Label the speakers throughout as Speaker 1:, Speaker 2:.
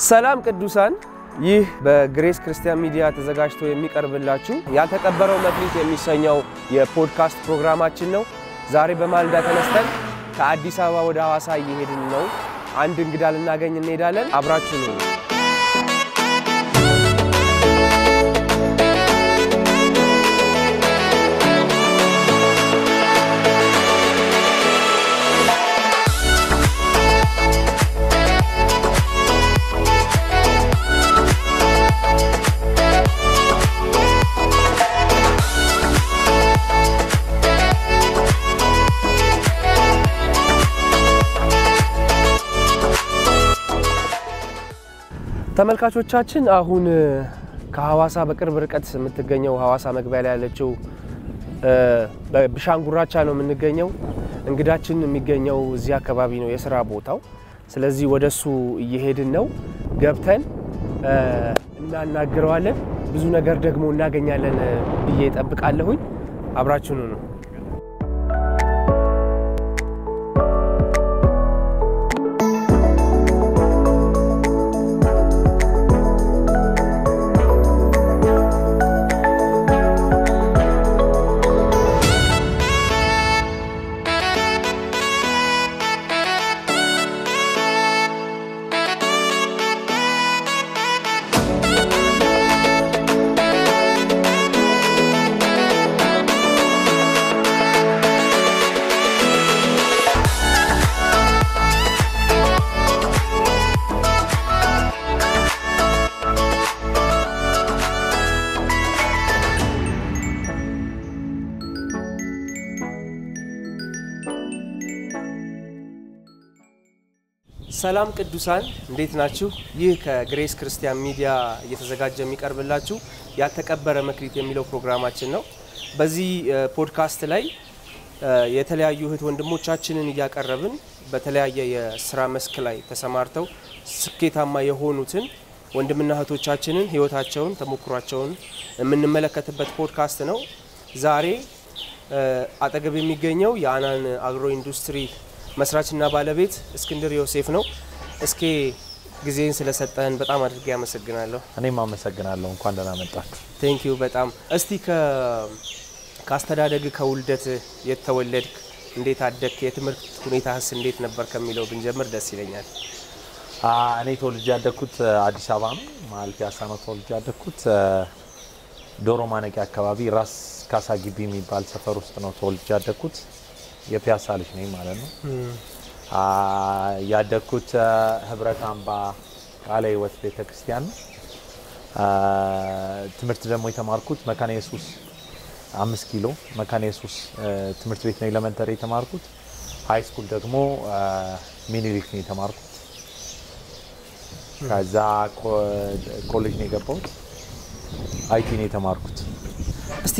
Speaker 1: ሰላም ቅዱሳን፣ ይህ በግሬስ ክርስቲያን ሚዲያ ተዘጋጅቶ የሚቀርብላችሁ ያልተቀበረው መክሊት የሚሰኘው የፖድካስት ፕሮግራማችን ነው። ዛሬ በማለዳ ተነስተን ከአዲስ አበባ ወደ ሐዋሳ እየሄድን ነው። አንድ እንግዳ ልናገኝ እንሄዳለን። አብራችሁ ነው። ተመልካቾቻችን፣ አሁን ከሐዋሳ በቅርብ ርቀት የምትገኘው ሐዋሳ መግቢያ ላይ ያለችው በብሻንጉራቻ ነው የምንገኘው። እንግዳችን የሚገኘው እዚህ አካባቢ ነው የስራ ቦታው። ስለዚህ ወደሱ እየሄድን ነው። ገብተን እናናግረዋለን። ብዙ ነገር ደግሞ እናገኛለን ብዬ እጠብቃለሁኝ። አብራችሁን ነው። ሰላም ቅዱሳን፣ እንዴት ናችሁ? ይህ ከግሬስ ክርስቲያን ሚዲያ እየተዘጋጀ የሚቀርብላችሁ ያልተቀበረ መክሊት የሚለው ፕሮግራማችን ነው። በዚህ ፖድካስት ላይ የተለያዩ እህት ወንድሞቻችንን እያቀረብን በተለያየ የስራ መስክ ላይ ተሰማርተው ስኬታማ የሆኑትን ወንድምና እህቶቻችንን ሕይወታቸውን፣ ተሞክሯቸውን የምንመለከትበት ፖድካስት ነው። ዛሬ አጠገብ የሚገኘው የአናን አግሮ ኢንዱስትሪ መስራችና ባለቤት እስክንድር ዮሴፍ ነው። እስኬ፣ ጊዜን ስለሰጠህን በጣም አድርጌ አመሰግናለሁ።
Speaker 2: እኔም አመሰግናለሁ። እንኳን ደህና መጣችሁ።
Speaker 1: Thank you በጣም። እስቲ ከአስተዳደግ፣ ከውልደት፣ የት ተወለድክ፣ እንዴት አደግክ፣ የትምህርት ሁኔታህስ እንዴት ነበር ከሚለው ብንጀምር ደስ ይለኛል።
Speaker 2: እኔ ተወልጄ ያደግኩት አዲስ አበባ ነው። መሀል ፒያሳ ነው ተወልጄ ያደግኩት። ዶሮ ማነቂያ አካባቢ ራስ ካሳ ግቢ የሚባል ሰፈር ውስጥ ነው ተወልጄ ያደግኩት። የፒያሳ ልጅ ነኝ ማለት ነው። ያደግኩት ህብረት አምባ ቃለ ሕይወት ቤተክርስቲያን ነው። ትምህርት ደግሞ የተማርኩት መካነ ኢየሱስ፣ 5 ኪሎ መካነ ኢየሱስ ትምህርት ቤት ነው elementary የተማርኩት። High school ደግሞ ሚኒሊክ ነው የተማርኩት። ከዛ ኮሌጅ ነው የገባሁት። IT ነው የተማርኩት።
Speaker 1: እስቲ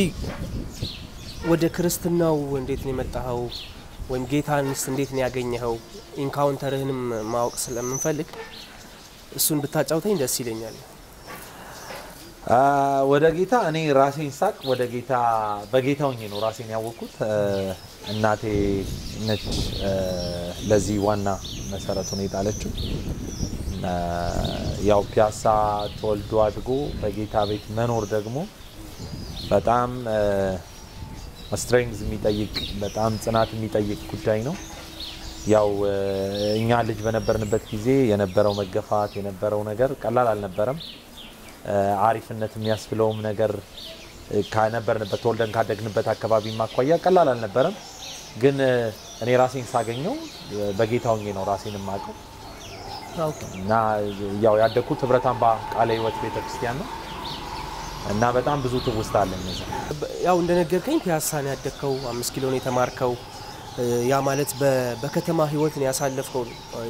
Speaker 1: ወደ ክርስትናው እንዴት ነው የመጣኸው? ወይም ጌታንስ እንዴት ነው ያገኘኸው? Encounter ህንም ማወቅ ስለምንፈልግ እሱን ብታጫውተኝ ደስ ይለኛል።
Speaker 2: ወደ ጌታ እኔ ራሴን ሳቅ ወደ ጌታ በጌታ ሆኜ ነው ራሴን ያወቅኩት። እናቴ ነች ለዚህ ዋና መሰረቱን የጣለችው። ያው ፒያሳ ተወልዶ አድጎ በጌታ ቤት መኖር ደግሞ በጣም strength የሚጠይቅ፣ በጣም ጽናት የሚጠይቅ ጉዳይ ነው። ያው እኛ ልጅ በነበርንበት ጊዜ የነበረው መገፋት፣ የነበረው ነገር ቀላል አልነበረም። አሪፍነት የሚያስብለውም ነገር ከነበርንበት፣ ተወልደን ካደግንበት አካባቢ አኳያ ቀላል አልነበረም። ግን እኔ ራሴን ሳገኘው በጌታ ሆኜ ነው ራሴን የማውቀው እና ያው ያደግኩት ህብረት አምባ ቃለ ሕይወት ቤተክርስቲያን ነው እና በጣም ብዙ ትውስታ አለኝ እዛ።
Speaker 1: ያው እንደነገርከኝ ፒያሳን ያደግከው፣ 5 ኪሎ ነው የተማርከው። ያ ማለት በከተማ ህይወት ነው ያሳለፍከው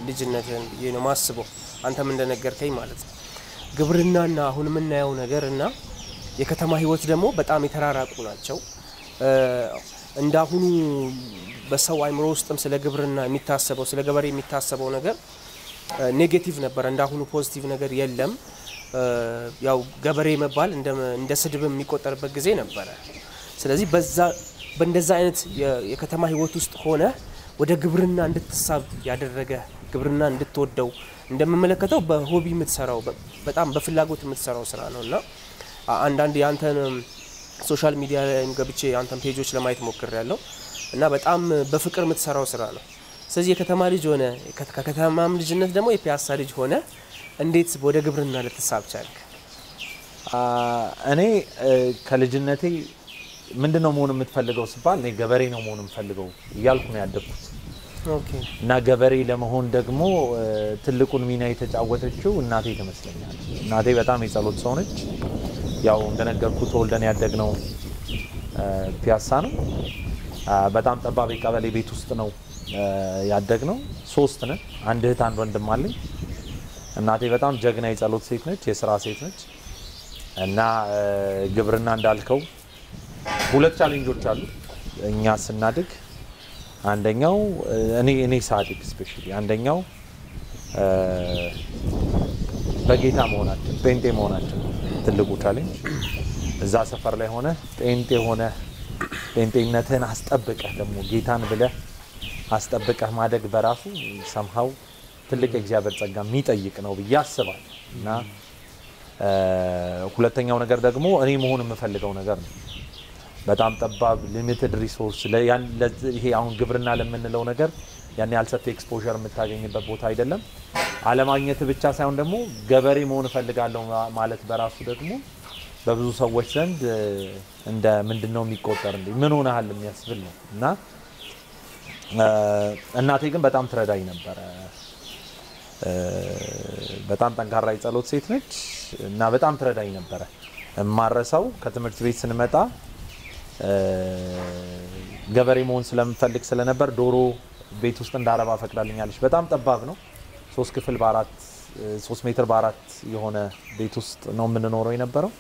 Speaker 1: ልጅነትህን ብዬ ነው ማስበው። አንተም እንደነገርከኝ ማለት ነው። ግብርናና አሁን የምናየው ነገር እና የከተማ ህይወት ደግሞ በጣም የተራራቁ ናቸው። እንዳሁኑ በሰው አይምሮ ውስጥም ስለ ግብርና የሚታሰበው፣ ስለ ገበሬ የሚታሰበው ነገር negative ነበር። እንዳሁኑ positive ነገር የለም። ያው ገበሬ መባል እንደ ስድብ የሚቆጠርበት ጊዜ ነበረ። ስለዚህ በዛ በእንደዛ አይነት የከተማ ህይወት ውስጥ ሆነ ወደ ግብርና እንድትሳብ ያደረገ፣ ግብርና እንድትወደው፣ እንደምመለከተው በ hobby የምትሰራው፣ በጣም በፍላጎት የምትሰራው ስራ ነው። እና አንዳንድ የአንተን social media ላይ ገብቼ የአንተን page ኦች ለማየት ሞክሬያለሁ እና በጣም በፍቅር የምትሰራው ስራ ነው። ስለዚህ የከተማ ልጅ ሆነ፣ ከከተማም ልጅነት ደግሞ የፒያሳ ልጅ ሆነ እንዴት ወደ ግብርና ልትሳብ ቻልክ?
Speaker 2: እኔ ከልጅነቴ ምንድን ነው መሆን የምትፈልገው ስባል እኔ ገበሬ ነው መሆን የምፈልገው እያልኩ ነው ያደግኩት። እና ገበሬ ለመሆን ደግሞ ትልቁን ሚና የተጫወተችው እናቴ ትመስለኛለች። እናቴ በጣም የጸሎት ሰው ነች። ያው እንደነገርኩ ተወልደን ያደግነው ፒያሳ ነው። በጣም ጠባብ የቀበሌ ቤት ውስጥ ነው ያደግነው። ሶስት ነን፣ አንድ እህት አንድ ወንድም አለኝ። እናቴ በጣም ጀግና የጸሎት ሴት ነች፣ የስራ ሴት ነች። እና ግብርና እንዳልከው ሁለት challenge ኦች አሉ እኛ ስናድግ። አንደኛው እኔ ሳድግ especially አንደኛው በጌታ መሆናችን፣ ጴንጤ መሆናችን ትልቁ challenge። እዛ ሰፈር ላይ ሆነ ጴንጤ ሆነ ጴንጤነትህን አስጠብቀህ ደግሞ ጌታን ብለህ አስጠብቀህ ማደግ በራሱ somehow ትልቅ የእግዚአብሔር ጸጋ የሚጠይቅ ነው ብዬ አስባለሁ። እና ሁለተኛው ነገር ደግሞ እኔ መሆን የምፈልገው ነገር ነው። በጣም ጠባብ limited resource፣ ይሄ አሁን ግብርና ለምንለው ነገር ያን ያህል ሰፊ exposure የምታገኝበት ቦታ አይደለም። አለማግኘት ብቻ ሳይሆን ደግሞ ገበሬ መሆን እፈልጋለሁ ማለት በራሱ ደግሞ በብዙ ሰዎች ዘንድ እንደ ምንድን ነው የሚቆጠር፣ እንዴ ምን ሆነሃል የሚያስብል ነው። እና እናቴ ግን በጣም ትረዳኝ ነበረ። በጣም ጠንካራ የጸሎት ሴት ነች እና በጣም ትረዳኝ ነበረ። የማረሰው ከትምህርት ቤት ስንመጣ ገበሬ መሆን ስለምፈልግ ስለነበር ዶሮ ቤት ውስጥ እንዳረባ ፈቅዳልኛለች። በጣም ጠባብ ነው። 3 ክፍል በ4፣ 3 ሜትር በ4 የሆነ ቤት ውስጥ ነው የምንኖረው የነበረው።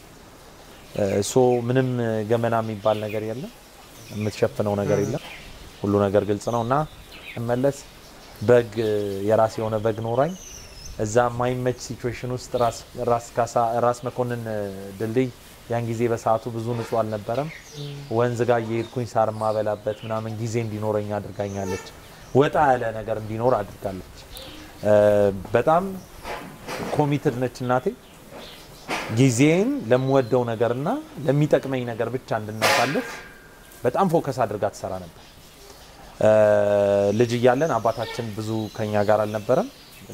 Speaker 2: So ምንም ገመና የሚባል ነገር የለም፣ የምትሸፍነው ነገር የለም። ሁሉ ነገር ግልጽ ነው። እና እመለስ በግ፣ የራስ የሆነ በግ ኖራኝ እዛ የማይመች situation ውስጥ ራስ ካሳ ራስ መኮንን ድልድይ ያን ጊዜ በሰዓቱ ብዙ ንጹህ አልነበረም። ወንዝ ጋር እየሄድኩኝ ሳር ማበላበት ምናምን ጊዜ እንዲኖረኝ አድርጋኛለች። ወጣ ያለ ነገር እንዲኖር አድርጋለች። በጣም committed ነች እናቴ። ጊዜን ለምወደው ነገርና ለሚጠቅመኝ ነገር ብቻ እንድናሳልፍ በጣም focus አድርጋ ትሰራ ነበር። ልጅ እያለን አባታችን ብዙ ከኛ ጋር አልነበረም።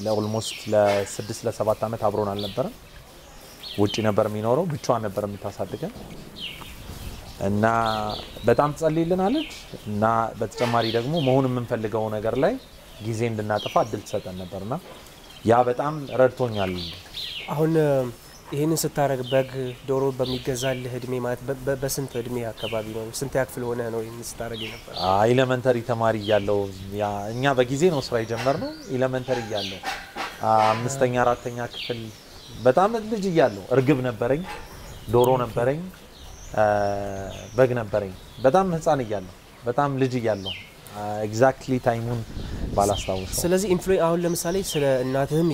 Speaker 2: ለ almost ለ6 ለ7 ዓመት አብሮን አልነበረም። ውጭ ነበር የሚኖረው። ብቻዋን ነበር የምታሳድገን እና በጣም ትጸልይልናለች እና በተጨማሪ ደግሞ መሆን የምንፈልገው ነገር ላይ ጊዜ እንድናጠፋ እድል ትሰጠን ነበርና ያ በጣም ረድቶኛል።
Speaker 1: አሁን ይህንን ስታደርግ በግ ዶሮ በሚገዛልህ እድሜ ማለት በስንት እድሜ አካባቢ ነው? ስንት ክፍል ሆነ ነው ይህንን ስታደርግ የነበረ?
Speaker 2: Elementary ተማሪ እያለሁ። እኛ በጊዜ ነው ስራ የጀመርነው። Elementary እያለሁ አምስተኛ አራተኛ ክፍል በጣም ልጅ እያለሁ እርግብ ነበረኝ፣ ዶሮ ነበረኝ፣ በግ ነበረኝ። በጣም ህፃን እያለሁ፣ በጣም ልጅ እያለሁ፣ exactly time ኡን ባላስታውሰው።
Speaker 1: ስለዚህ አሁን ለምሳሌ ስለ እናትህም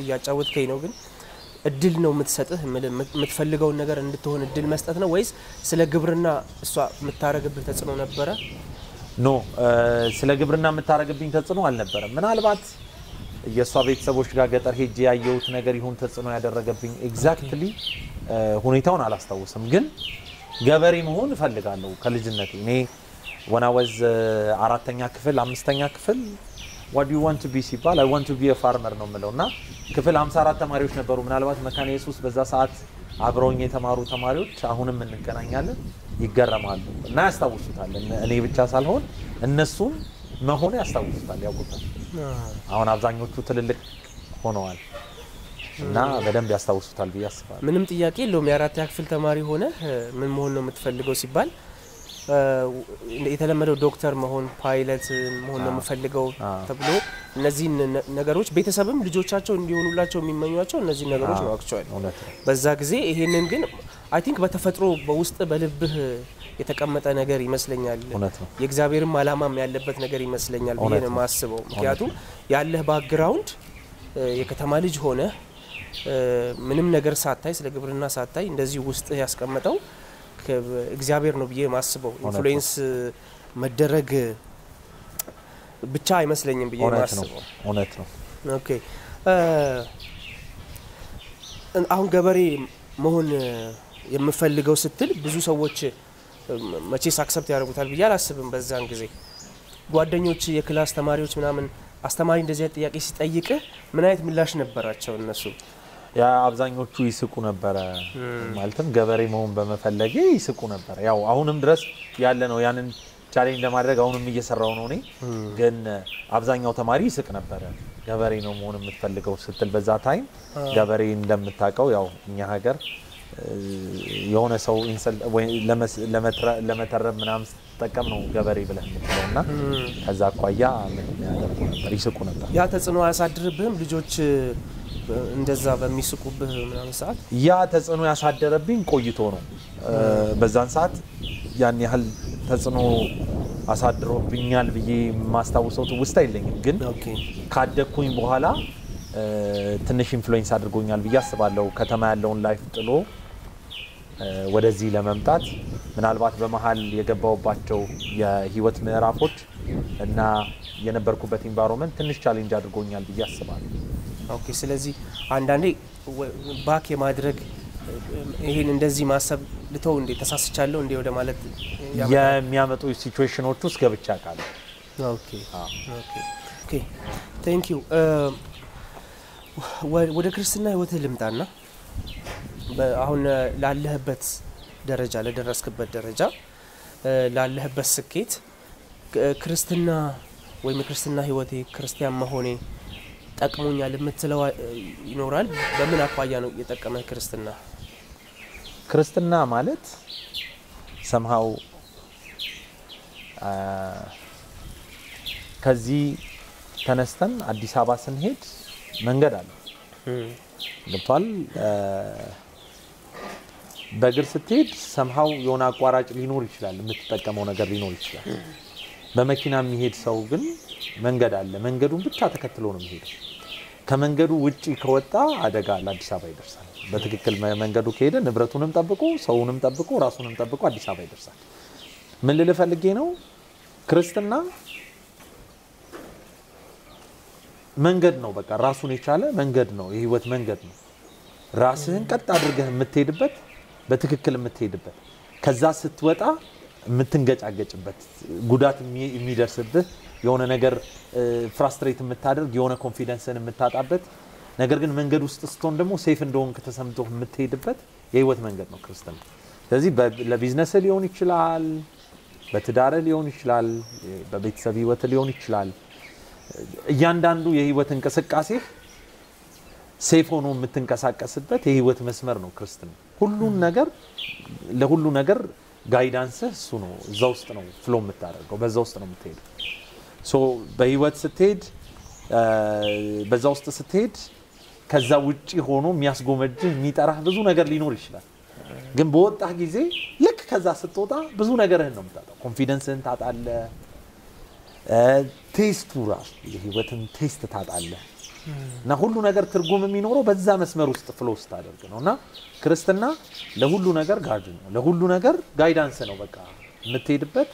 Speaker 1: እያጫወትከኝ ነው፣ ግን እድል ነው የምትሰጥህ፣ የምትፈልገውን ነገር እንድትሆን እድል መስጠት ነው ወይስ ስለ ግብርና እሷ የምታደርግብህ ተጽዕኖ ነበረ?
Speaker 2: No፣ ስለ ግብርና የምታደርግብኝ ተጽዕኖ አልነበረም። ምናልባት የእሷ ቤተሰቦች ጋር ገጠር ሄጄ ያየሁት ነገር ይሁን ተጽዕኖ ያደረገብኝ፣ exactly ሁኔታውን አላስታውስም። ግን ገበሬ መሆን እፈልጋለሁ ከልጅነቴ። እኔ when I was አራተኛ ክፍል አምስተኛ ክፍል "What you want to be?" ሲባል "I want to be farmer" ነው የምለው። እና ክፍል 54 ተማሪዎች ነበሩ። ምናልባት መካነ ኢየሱስ በዛ ሰዓት አብረውኝ የተማሩ ተማሪዎች አሁንም እንገናኛለን፣ ይገረማሉ እና ያስታውሱታል። እኔ ብቻ ሳልሆን እነሱም መሆን ያስታውሱታል፣ ያውቁታል። አሁን አብዛኞቹ ትልልቅ ሆነዋል እና በደንብ ያስታውሱታል ብዬ አስባለሁ።
Speaker 1: ምንም ጥያቄ የለውም። የአራተኛ ክፍል ተማሪ ሆነ ምን መሆን ነው የምትፈልገው ሲባል የተለመደው ዶክተር መሆን፣ ፓይለት መሆን ነው የምፈልገው ተብሎ እነዚህን ነገሮች ቤተሰብም ልጆቻቸው እንዲሆኑላቸው የሚመኟቸው እነዚህን ነገሮች ነው actually
Speaker 2: እውነት ነው።
Speaker 1: በዛ ጊዜ። ይሄንን ግን I think በተፈጥሮ በውስጥ በልብህ የተቀመጠ ነገር ይመስለኛል።
Speaker 2: እውነት ነው።
Speaker 1: የእግዚአብሔርም ዓላማም ያለበት ነገር ይመስለኛል ብዬ
Speaker 2: እውነት
Speaker 1: ነው
Speaker 2: ነው።
Speaker 1: የማስበው። ምክንያቱም ያለህ background የከተማ ልጅ ሆነ ምንም ነገር ሳታይ፣ ስለ ግብርና ሳታይ እንደዚህ ውስጥ ያስቀመጠው እግዚአብሔር ነው ብዬ የማስበው።
Speaker 2: ነው።
Speaker 1: Influence መደረግ ብቻ አይመስለኝም ብዬ
Speaker 2: እውነት ነው።
Speaker 1: የማስበው።
Speaker 2: እውነት ነው።
Speaker 1: Okay። አሁን ገበሬ መሆን የምፈልገው ስትል ብዙ ሰዎች መቼስ accept ያደርጉታል ብዬ አላስብም። በዛን ጊዜ ጓደኞች፣ የ class ተማሪዎች ምናምን አስተማሪ እንደዚህ አይነት ጥያቄ ሲጠይቅህ ምን አይነት ምላሽ ነበራቸው እነሱ?
Speaker 2: ያ አብዛኞቹ ይስቁ ነበረ። ማለትም ገበሬ መሆን በመፈለጌ ይስቁ ነበረ። ያው አሁንም ድረስ ያለ ነው። ያንን challenge ለማድረግ አሁንም እየሰራው ነው። እኔ ግን አብዛኛው ተማሪ ይስቅ ነበረ። ገበሬ ነው መሆን የምትፈልገው ስትል በዛ time ገበሬ እንደምታውቀው ያው እኛ ሀገር የሆነ ሰው ለመተረብ ምናምን ስትጠቀም ነው ገበሬ ብለህ የምትለው እና ከዛ አኳያ ምን ያደርጉ ነበር፣ ይስቁ ነበር።
Speaker 1: ያ ተጽዕኖ አያሳድርብህም? ልጆች እንደዛ በሚስቁብህ ምናምን ሰዓት?
Speaker 2: ያ ተጽዕኖ ያሳደረብኝ ቆይቶ ነው። በዛን ሰዓት ያን ያህል ተጽዕኖ አሳድሮብኛል ብዬ የማስታውሰው ትውስታ የለኝም። ግን ካደግኩኝ በኋላ ትንሽ influence አድርጎኛል ብዬ አስባለሁ። ከተማ ያለውን life ጥሎ ወደዚህ ለመምጣት ምናልባት በመሀል የገባሁባቸው የህይወት ምዕራፎች እና የነበርኩበት environment ትንሽ challenge አድርጎኛል ብዬ አስባለሁ።
Speaker 1: Okay። ስለዚህ አንዳንዴ back የማድረግ፣ ይሄን እንደዚህ ማሰብ ልተው እንዴ፣ ተሳስቻለሁ እንዴ ወደ ማለት
Speaker 2: የሚያመጡ situation ኖች ውስጥ ገብቼ አውቃለሁ።
Speaker 1: Okay, thank you። ወደ ክርስትና ህይወትህ ልምጣና አሁን ላለህበት ደረጃ፣ ለደረስክበት ደረጃ፣ ላለህበት ስኬት ክርስትና ወይም የክርስትና ህይወቴ፣ ክርስቲያን መሆኔ ጠቅሞኛል የምትለው ይኖራል? በምን አኳያ ነው የጠቀመህ ክርስትና?
Speaker 2: ክርስትና ማለት somehow ከዚህ ተነስተን አዲስ አበባ ስንሄድ መንገድ አለ፣ ገብቷል። በእግር ስትሄድ somehow የሆነ አቋራጭ ሊኖር ይችላል፣ የምትጠቀመው ነገር ሊኖር ይችላል። በመኪና የሚሄድ ሰው ግን መንገድ አለ። መንገዱን ብቻ ተከትሎ ነው የሚሄደው። ከመንገዱ ውጪ ከወጣ አደጋ ለአዲስ አበባ ይደርሳል። በትክክል መንገዱ ከሄደ ንብረቱንም ጠብቆ፣ ሰውንም ጠብቆ፣ ራሱንም ጠብቆ አዲስ አበባ ይደርሳል። ምን ልል ፈልጌ ነው? ክርስትና መንገድ ነው። በቃ ራሱን የቻለ መንገድ ነው። የህይወት መንገድ ነው። ራስህን ቀጥ አድርገህ የምትሄድበት፣ በትክክል የምትሄድበት፣ ከዛ ስትወጣ የምትንገጫገጭበት፣ ጉዳት የሚደርስብህ፣ የሆነ ነገር frustrate የምታደርግ፣ የሆነ confidence ን የምታጣበት፣ ነገር ግን መንገድ ውስጥ ስትሆን ደግሞ safe እንደሆንክ ተሰምቶ የምትሄድበት የህይወት መንገድ ነው ክርስትና። ስለዚህ ለቢዝነስ ሊሆን ይችላል፣ በትዳር ሊሆን ይችላል፣ በቤተሰብ ህይወት ሊሆን ይችላል። እያንዳንዱ የህይወት እንቅስቃሴ safe ሆኖ የምትንቀሳቀስበት የህይወት መስመር ነው ክርስትና። ሁሉን ነገር፣ ለሁሉ ነገር guidance ህ እሱ ነው። እዛ ውስጥ ነው flow የምታደርገው፣ በዛ ውስጥ ነው የምትሄደው። So በህይወት ስትሄድ፣ በዛ ውስጥ ስትሄድ ከዛ ውጪ ሆኖ የሚያስጎመጅህ፣ የሚጠራህ ብዙ ነገር ሊኖር ይችላል። ግን በወጣህ ጊዜ፣ ልክ ከዛ ስትወጣ ብዙ ነገርህን ነው የምታጣው። Confidence ህን ታጣለህ። Taste ኡ ራሱ የህይወትን taste ታጣለህ። እና ሁሉ ነገር ትርጉም የሚኖረው በዛ መስመር ውስጥ flow ስታደርግ ነው። እና ክርስትና ለሁሉ ነገር guide ነው፣ ለሁሉ ነገር guidance ነው። በቃ የምትሄድበት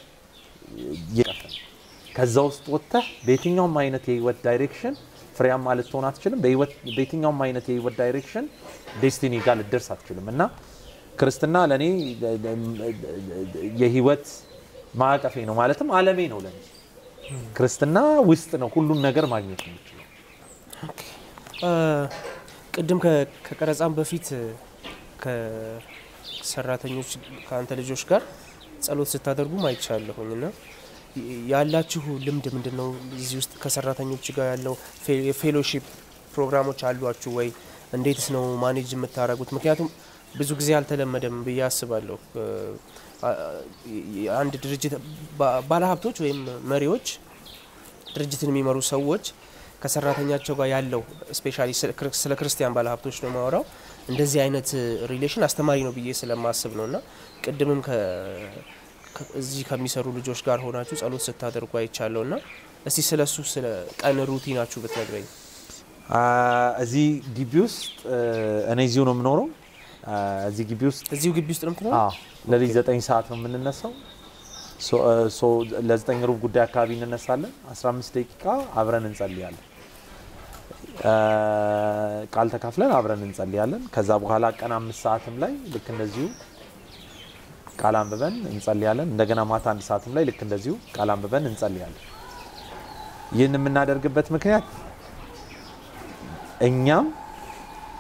Speaker 2: የቀፍ ነው። ከዛ ውስጥ ወጥተህ በየትኛውም አይነት የህይወት direction ፍሬያማ ልትሆን አትችልም። በየትኛውም አይነት የህይወት direction destiny ጋር ልትደርስ አትችልም። እና ክርስትና ለእኔ የህይወት ማዕቀፌ ነው፣ ማለትም አለሜ ነው። ለእኔ ክርስትና ውስጥ ነው ሁሉን ነገር ማግኘት የምችለው።
Speaker 1: ቅድም ከቀረጻም በፊት ከሰራተኞች፣ ከአንተ ልጆች ጋር ጸሎት ስታደርጉም አይቻለሁኝ እና ያላችሁ ልምድ ምንድን ነው? እዚህ ውስጥ ከሰራተኞች ጋር ያለው የ fellowship ፕሮግራሞች አሏችሁ ወይ? እንዴትስ ነው manage የምታደርጉት? ምክንያቱም ብዙ ጊዜ አልተለመደም ብዬ አስባለሁ። አንድ ድርጅት ባለሀብቶች ወይም መሪዎች፣ ድርጅትን የሚመሩ ሰዎች ከሰራተኛቸው ጋር ያለው፣ especially ስለ ክርስቲያን ባለሀብቶች ነው የማወራው፣ እንደዚህ አይነት relation አስተማሪ ነው ብዬ ስለማስብ ነው። እና ቅድምም እዚህ ከሚሰሩ ልጆች ጋር ሆናችሁ ጸሎት ስታደርጉ አይቻለሁ። እና እስቲ ስለ እሱ፣ ስለ ቀን routine ኣችሁ ብትነግረኝ።
Speaker 2: እዚህ ግቢ ውስጥ፣ እኔ እዚሁ ነው የምኖረው። እዚህ ግቢ ውስጥ
Speaker 1: እዚሁ ግቢ ውስጥ ነው የምትኖረው?
Speaker 2: አዎ፣ ሌሊት 9 ሰዓት ነው የምንነሳው። ለ9:30 አካባቢ እንነሳለን። 15 ደቂቃ አብረን እንጸልያለን። ቃል ተካፍለን አብረን እንጸልያለን። ከዛ በኋላ ቀን 5 ሰዓትም ላይ ልክ እንደዚሁ ቃል አንብበን እንጸልያለን። እንደገና ማታ 1 ሰዓትም ላይ ልክ እንደዚሁ ቃል አንብበን እንጸልያለን። ይህን የምናደርግበት ምክንያት እኛም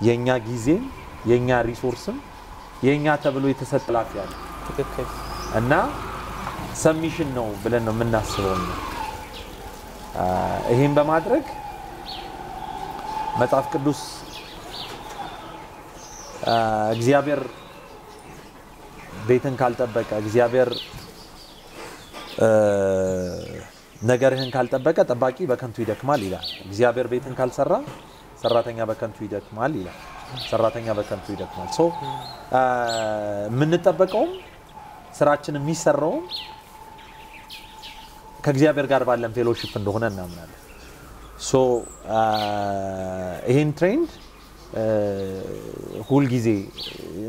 Speaker 2: የኛ ጊዜም የኛ resource ም የኛ ተብሎ የተሰጠ ላፍ ያለ
Speaker 1: ትክክል
Speaker 2: እና submission ነው ብለን ነው የምናስበው። ይሄን በማድረግ መጽሐፍ ቅዱስ እግዚአብሔር ቤትን ካልጠበቀ፣ እግዚአብሔር ነገርህን ካልጠበቀ ጠባቂ በከንቱ ይደክማል ይላል። እግዚአብሔር ቤትን ካልሰራ ሰራተኛ በከንቱ ይደክማል ይላል። ሰራተኛ በከንቱ ይደክማል። So የምንጠበቀውም ስራችን የሚሰራውም ከእግዚአብሔር ጋር ባለን fellowship እንደሆነ እናምናለን። So ይሄን trend ሁልጊዜ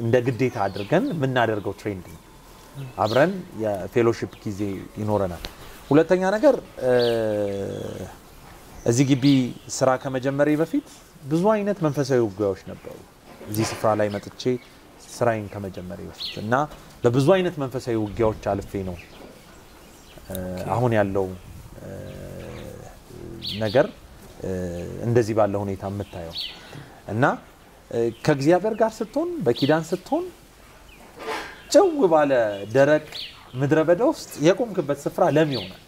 Speaker 2: እንደ ግዴታ አድርገን የምናደርገው trend ነው። አብረን የ fellowship ጊዜ ይኖረናል። ሁለተኛ ነገር፣ እዚህ ግቢ ስራ ከመጀመሬ በፊት ብዙ አይነት መንፈሳዊ ውጊያዎች ነበሩ። እዚህ ስፍራ ላይ መጥቼ ስራዬን ከመጀመሬ በፊት እና በብዙ አይነት መንፈሳዊ ውጊያዎች አልፌ ነው አሁን ያለው ነገር እንደዚህ ባለ ሁኔታ የምታየው። እና ከእግዚአብሔር ጋር ስትሆን፣ በኪዳን ስትሆን፣ ጭው ባለ ደረቅ ምድረ በዳ ውስጥ የቆምክበት ስፍራ ለም ይሆናል።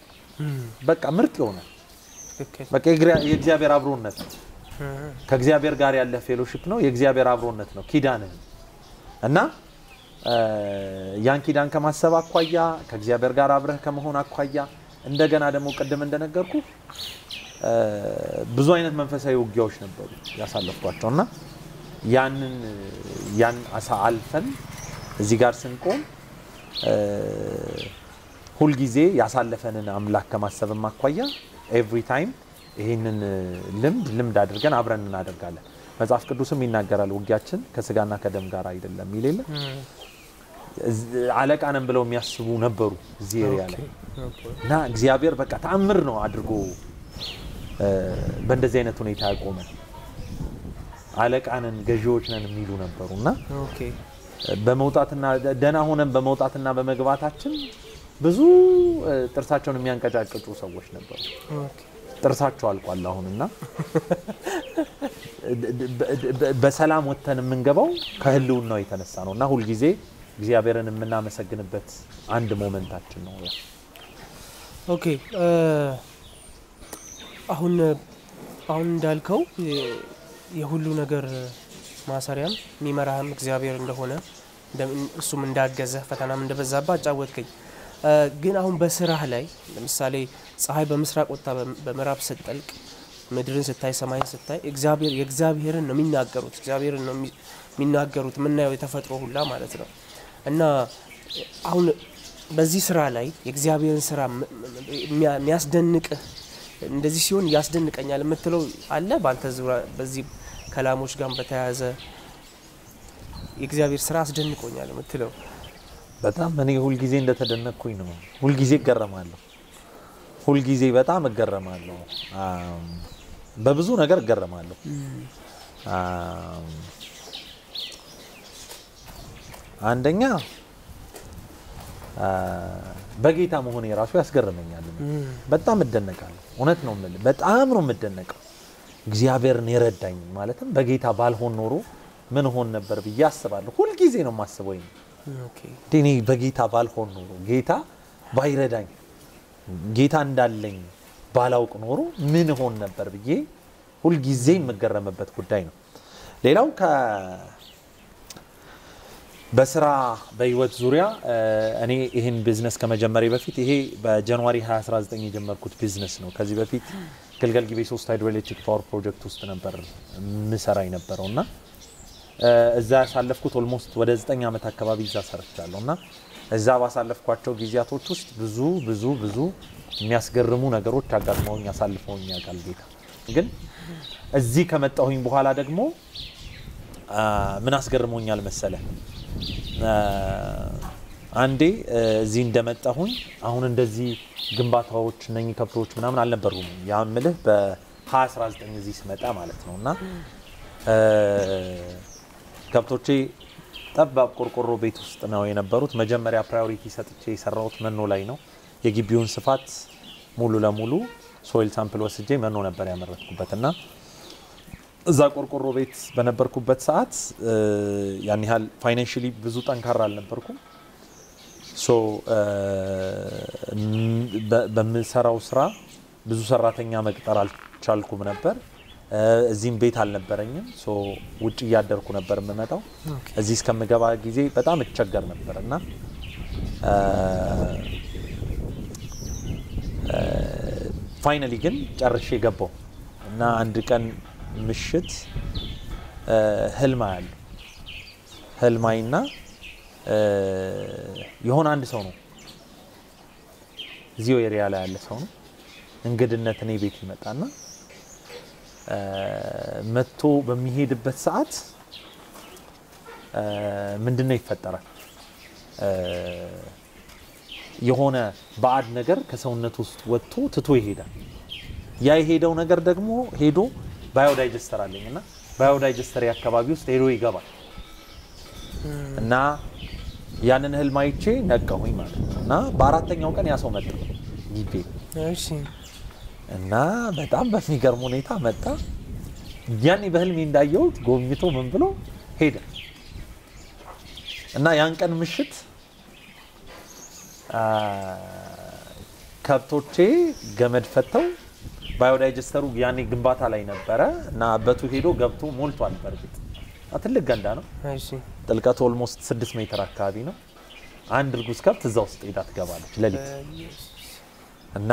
Speaker 2: በቃ ምርጥ ይሆናል። በቃ የእግዚአብሔር አብሮነት ነው። ከእግዚአብሔር ጋር ያለ fellowship ነው። የእግዚአብሔር አብሮነት ነው ኪዳንህ። እና ያን ኪዳን ከማሰብ አኳያ፣ ከእግዚአብሔር ጋር አብረህ ከመሆን አኳያ፣ እንደገና ደግሞ ቅድም እንደነገርኩ ብዙ አይነት መንፈሳዊ ውጊያዎች ነበሩ ያሳለፍኳቸው። እና ያንን ያን አሳ አልፈን እዚህ ጋር ስንቆም ሁልጊዜ ያሳለፈንን አምላክ ከማሰብም አኳያ every time ይህንን ልምድ ልምድ አድርገን አብረን እናደርጋለን። መጽሐፍ ቅዱስም ይናገራል፣ ውጊያችን ከስጋና ከደም ጋር አይደለም ይል የለ? አለቃ ነን ብለው የሚያስቡ ነበሩ እዚህ area ላይ። እና እግዚአብሔር በቃ ተአምር ነው አድርጎ በእንደዚህ አይነት ሁኔታ ያቆመን። አለቃ ነን፣ ገዢዎች ነን የሚሉ ነበሩ። እና በመውጣትና ደህና ሆነን በመውጣትና በመግባታችን ብዙ ጥርሳቸውን የሚያንቀጫቅጩ ሰዎች ነበሩ። ጥርሳቸው አልቋል አሁን። እና በሰላም ወጥተን የምንገባው ከህልውናው የተነሳ ነው። እና ሁልጊዜ እግዚአብሔርን የምናመሰግንበት አንድ moment ኣችን ነው።
Speaker 1: Okay፣ አሁን እንዳልከው የሁሉ ነገር ማሰሪያም የሚመራህም እግዚአብሔር እንደሆነ፣ እሱም እንዳገዘ፣ ፈተናም እንደበዛባ አጫወትከኝ። ግን አሁን በስራህ ላይ ለምሳሌ ፀሐይ በምስራቅ ወጥታ በምዕራብ ስትጠልቅ፣ ምድርን ስታይ፣ ሰማይን ስታይ እግዚአብሔር የእግዚአብሔርን ነው የሚናገሩት፣ እግዚአብሔርን ነው የሚናገሩት፣ የምናየው የተፈጥሮ ሁላ ማለት ነው። እና አሁን በዚህ ስራ ላይ የእግዚአብሔርን ስራ የሚያስደንቅህ፣ እንደዚህ ሲሆን ያስደንቀኛል የምትለው አለ? በአንተ ዙሪያ በዚህ ከላሞች ጋር በተያያዘ የእግዚአብሔር ስራ አስደንቆኛል የምትለው?
Speaker 2: በጣም እኔ ሁልጊዜ እንደተደነቅኩኝ ነው። ሁልጊዜ እገረማለሁ። ሁልጊዜ በጣም እገረማለሁ። በብዙ ነገር እገረማለሁ። አንደኛ በጌታ መሆኔ ራሱ ያስገርመኛል። በጣም እደነቃለሁ። እውነት ነው የምልህ፣ በጣም ነው የምደነቀው። እግዚአብሔርን የረዳኝ፣ ማለትም በጌታ ባልሆን ኖሮ ምን ሆን ነበር ብዬ አስባለሁ። ሁልጊዜ ነው የማስበው። እኔ በጌታ ባልሆን ኖሮ፣ ጌታ ባይረዳኝ፣ ጌታ እንዳለኝ ባላውቅ ኖሮ ምን ሆን ነበር ብዬ ሁልጊዜ የምገረምበት ጉዳይ ነው። ሌላው በስራ በህይወት ዙሪያ እኔ ይህን ቢዝነስ ከመጀመሬ በፊት፣ ይሄ በ January 2019 የጀመርኩት ቢዝነስ ነው። ከዚህ በፊት ግልገል ጊቤ 3 hydroelectric power project ውስጥ ነበር ምሰራ የነበረው። እና እዛ ያሳለፍኩት almost ወደ 9 ዓመት አካባቢ እዛ ሰርቻለሁ። እና እዛ ባሳለፍኳቸው ጊዜያቶች ውስጥ ብዙ ብዙ ብዙ የሚያስገርሙ ነገሮች አጋጥመውኝ አሳልፈውኝ ያውቃል ጌታ። ግን እዚህ ከመጣሁኝ በኋላ ደግሞ ምን አስገርሞኛል መሰለ? አንዴ እዚህ እንደመጣሁኝ አሁን እንደዚህ ግንባታዎች እነኚህ ከብቶች ምናምን አልነበሩም። ያ ምልህ በ 2019 እዚህ ስመጣ ማለት ነው። እና ከብቶቼ ጠባብ ቆርቆሮ ቤት ውስጥ ነው የነበሩት። መጀመሪያ priority ሰጥቼ የሰራሁት መኖ ላይ ነው። የግቢውን ስፋት ሙሉ ለሙሉ soil sample ወስጄ መኖ ነበር ያመረትኩበት። እና እዛ ቆርቆሮ ቤት በነበርኩበት ሰዓት ያን ያህል financially ብዙ ጠንካራ አልነበርኩም። So በምሰራው ስራ ብዙ ሰራተኛ መቅጠር አልቻልኩም ነበር። እዚህም ቤት አልነበረኝም። So ውጭ እያደርኩ ነበር የምመጣው። እዚህ እስከምገባ ጊዜ በጣም እቸገር ነበር። እና finally ግን ጨርሼ ገባው እና አንድ ቀን ምሽት ህልም አያለሁ። ህልም አይና የሆነ አንድ ሰው ነው፣ እዚሁ area ላይ ያለ ሰው ነው። እንግድነት እኔ ቤት ይመጣና መጥቶ በሚሄድበት ሰዓት ምንድነው ይፈጠራል? የሆነ ባዕድ ነገር ከሰውነት ውስጥ ወጥቶ ትቶ ይሄዳል። ያ የሄደው ነገር ደግሞ ሄዶ biodigester አለኝ እና biodigester አካባቢ ውስጥ ሄዶ ይገባል። እና ያንን ህልም አይቼ ነቃሁኝ ማለት ነው። እና በአራተኛው ቀን ያ ሰው መጣ ግቢ። እና በጣም በሚገርም ሁኔታ መጣ። ያኔ በህልሜ እንዳየሁት ጎብኝቶ ምን ብሎ ሄደ። እና ያን ቀን ምሽት ከብቶቼ ገመድ ፈተው biodigester ኡ ያኔ ግንባታ ላይ ነበረ እና አበቱ ሄዶ ገብቶ ሞልቷል። በርግጥ ትልቅ ገንዳ ነው። ጥልቀቱ almost 6 ሜትር አካባቢ ነው። አንድ እርጉዝ ከብት እዛ ውስጥ ሄዳ ትገባለች ሌሊት። እና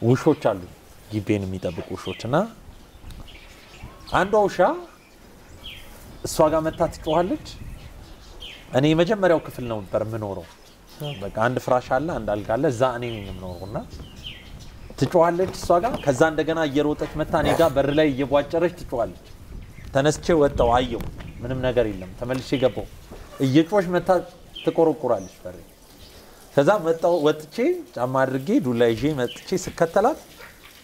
Speaker 2: ውሾች አሉ፣ ግቤን የሚጠብቁ ውሾች። እና አንዷ ውሻ እሷ ጋር መታ ትጮኻለች። እኔ የመጀመሪያው ክፍል ነበር የምኖረው። በቃ አንድ ፍራሽ አለ፣ አንድ አልጋ አለ፣ እዛ እኔ ነኝ የምኖረው። እና ትጮኻለች እሷ ጋር። ከዛ እንደገና እየሮጠች መታ እኔ ጋር በር ላይ እየቧጨረች ትጮኻለች። ተነስቼ ወጣሁ፣ አየሁ፣ ምንም ነገር የለም። ተመልሼ ገባሁ። እየጮኸች መታ ትቆረቁራለች በር። ከዛ መጣሁ፣ ወጥቼ ጫማ አድርጌ ዱላ ይዤ መጥቼ ስከተላት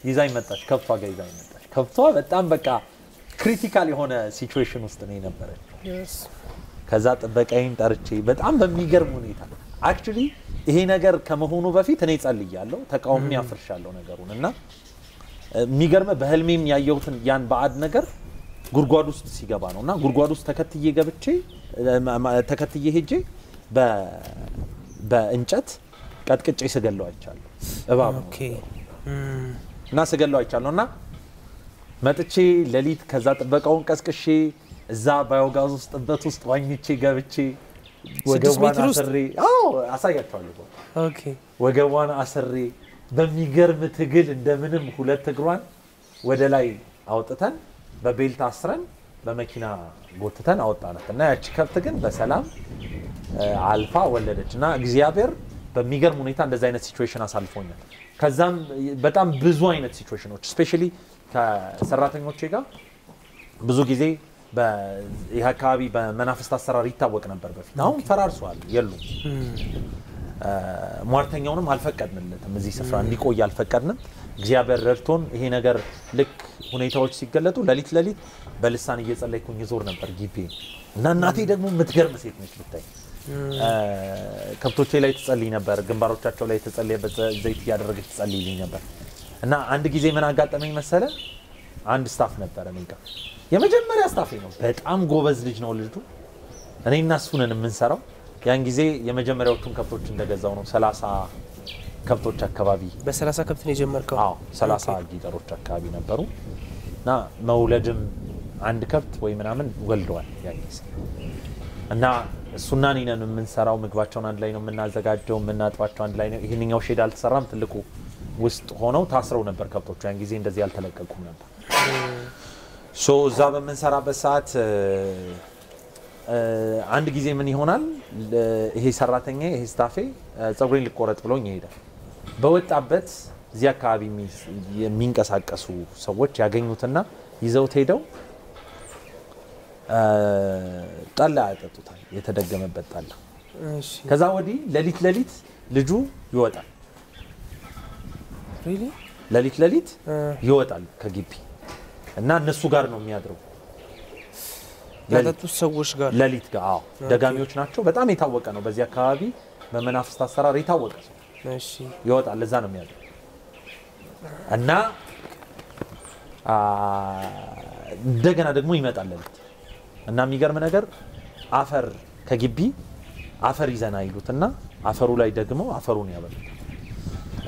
Speaker 2: ይዛኝ መጣች፣ ከብቷ ጋር ይዛኝ መጣች። ከብቷ በጣም በቃ critical የሆነ situation ውስጥ ነው የነበረችው። ከዛ ጥበቃዬን ጠርቼ በጣም በሚገርም ሁኔታ actually ይሄ ነገር ከመሆኑ በፊት እኔ ጸልያለሁ፣ ተቃውሜ አፍርሻለሁ ነገሩን። እና የሚገርመ በህልሜም ያየሁትን ያን ባዕድ ነገር ጉድጓድ ውስጥ ሲገባ ነው። እና ጉድጓድ ውስጥ ተከትዬ ገብቼ ተከትዬ ሄጄ በእንጨት ቀጥቅጬ ስገለው አይቻለሁ። እባብ ነው እና ስገለው አይቻለሁ። እና መጥቼ ሌሊት ከዛ ጥበቃውን ቀስቅሼ እዛ ባዮጋዝ ውስጥ ጥበት ውስጥ ዋኝቼ ገብቼ ወገቧን አስሬ፣ አዎ አሳያቸዋለሁ። ወገቧን አስሬ በሚገርም ትግል እንደምንም ሁለት እግሯን ወደ ላይ አውጥተን በ belt አስረን በመኪና ጎትተን አወጣናት። እና ያቺ ከብት ግን በሰላም አልፋ ወለደች። እና እግዚአብሔር በሚገርም ሁኔታ እንደዚህ አይነት situation አሳልፎኛል። ከዛም በጣም ብዙ አይነት situation ኖች especially ከሰራተኞቼ ጋር ብዙ ጊዜ ይህ አካባቢ በመናፍስት አሰራር ይታወቅ ነበር በፊት። አሁን ፈራርሷል፣ የሉም። ሟርተኛውንም አልፈቀድንለትም፣ እዚህ ስፍራ እንዲቆይ አልፈቀድንም። እግዚአብሔር ረድቶን ይሄ ነገር ልክ ሁኔታዎች ሲገለጡ ሌሊት ሌሊት በልሳን እየጸለይኩኝ ዞር ነበር ግቢ። እና እናቴ ደግሞ የምትገርም ሴት ነች ብታይ። ከብቶቼ ላይ ትጸልይ ነበር፣ ግንባሮቻቸው ላይ የተጸለየበት ዘይት እያደረገች ትጸልይልኝ ነበር። እና አንድ ጊዜ ምን አጋጠመኝ መሰለ፣ አንድ staff ነበረ እኔ ጋር፣ የመጀመሪያ staff ኤ ነው። በጣም ጎበዝ ልጅ ነው ልጁ። እኔና እሱ ነን የምንሰራው። ያን ጊዜ የመጀመሪያዎቹን ከብቶች እንደገዛው ነው፣ 30 ከብቶች አካባቢ።
Speaker 1: በ30 ከብት ነው የጀመርከው?
Speaker 2: አዎ፣ 30 ጊጠሮች አካባቢ ነበሩ። እና መውለድም አንድ ከብት ወይ ምናምን ወልደዋል ያን ጊዜ። እና እሱና እኔ ነን የምንሰራው። ምግባቸውን አንድ ላይ ነው የምናዘጋጀው፣ የምናጥባቸው አንድ ላይ ነው። ይሄንኛው shed አልተሰራም፣ ትልቁ ውስጥ ሆነው ታስረው ነበር ከብቶቹ። ያን ጊዜ እንደዚህ አልተለቀቁም ነበር። So እዛ በምንሰራበት ሰዓት አንድ ጊዜ ምን ይሆናል፣ ይሄ ሰራተኛ ይሄ staff ኤ ፀጉሬን ልቆረጥ ብሎኝ ይሄዳል። በወጣበት እዚህ አካባቢ የሚንቀሳቀሱ ሰዎች ያገኙትና ይዘውት ሄደው ጠላ ያጠጡታል፣ የተደገመበት ጠላ። ከዛ ወዲህ ሌሊት ሌሊት ልጁ ይወጣል። ሌሊት ሌሊት ይወጣል ከግቢ እና እነሱ ጋር ነው የሚያድረው።
Speaker 1: ያጠጡት ሰዎች ጋር
Speaker 2: ሌሊት ጋር። አዎ፣ ደጋሚዎች ናቸው። በጣም የታወቀ ነው በዚህ አካባቢ በመናፍስት አሰራር የታወቀ ሰው። ይወጣል፣ ለዛ ነው የሚያድረው። እና እንደገና ደግሞ ይመጣል ሌሊት። እና የሚገርም ነገር አፈር ከግቢ አፈር ይዘና ይሉትና አፈሩ ላይ ደግሞ አፈሩን ያበሉታል።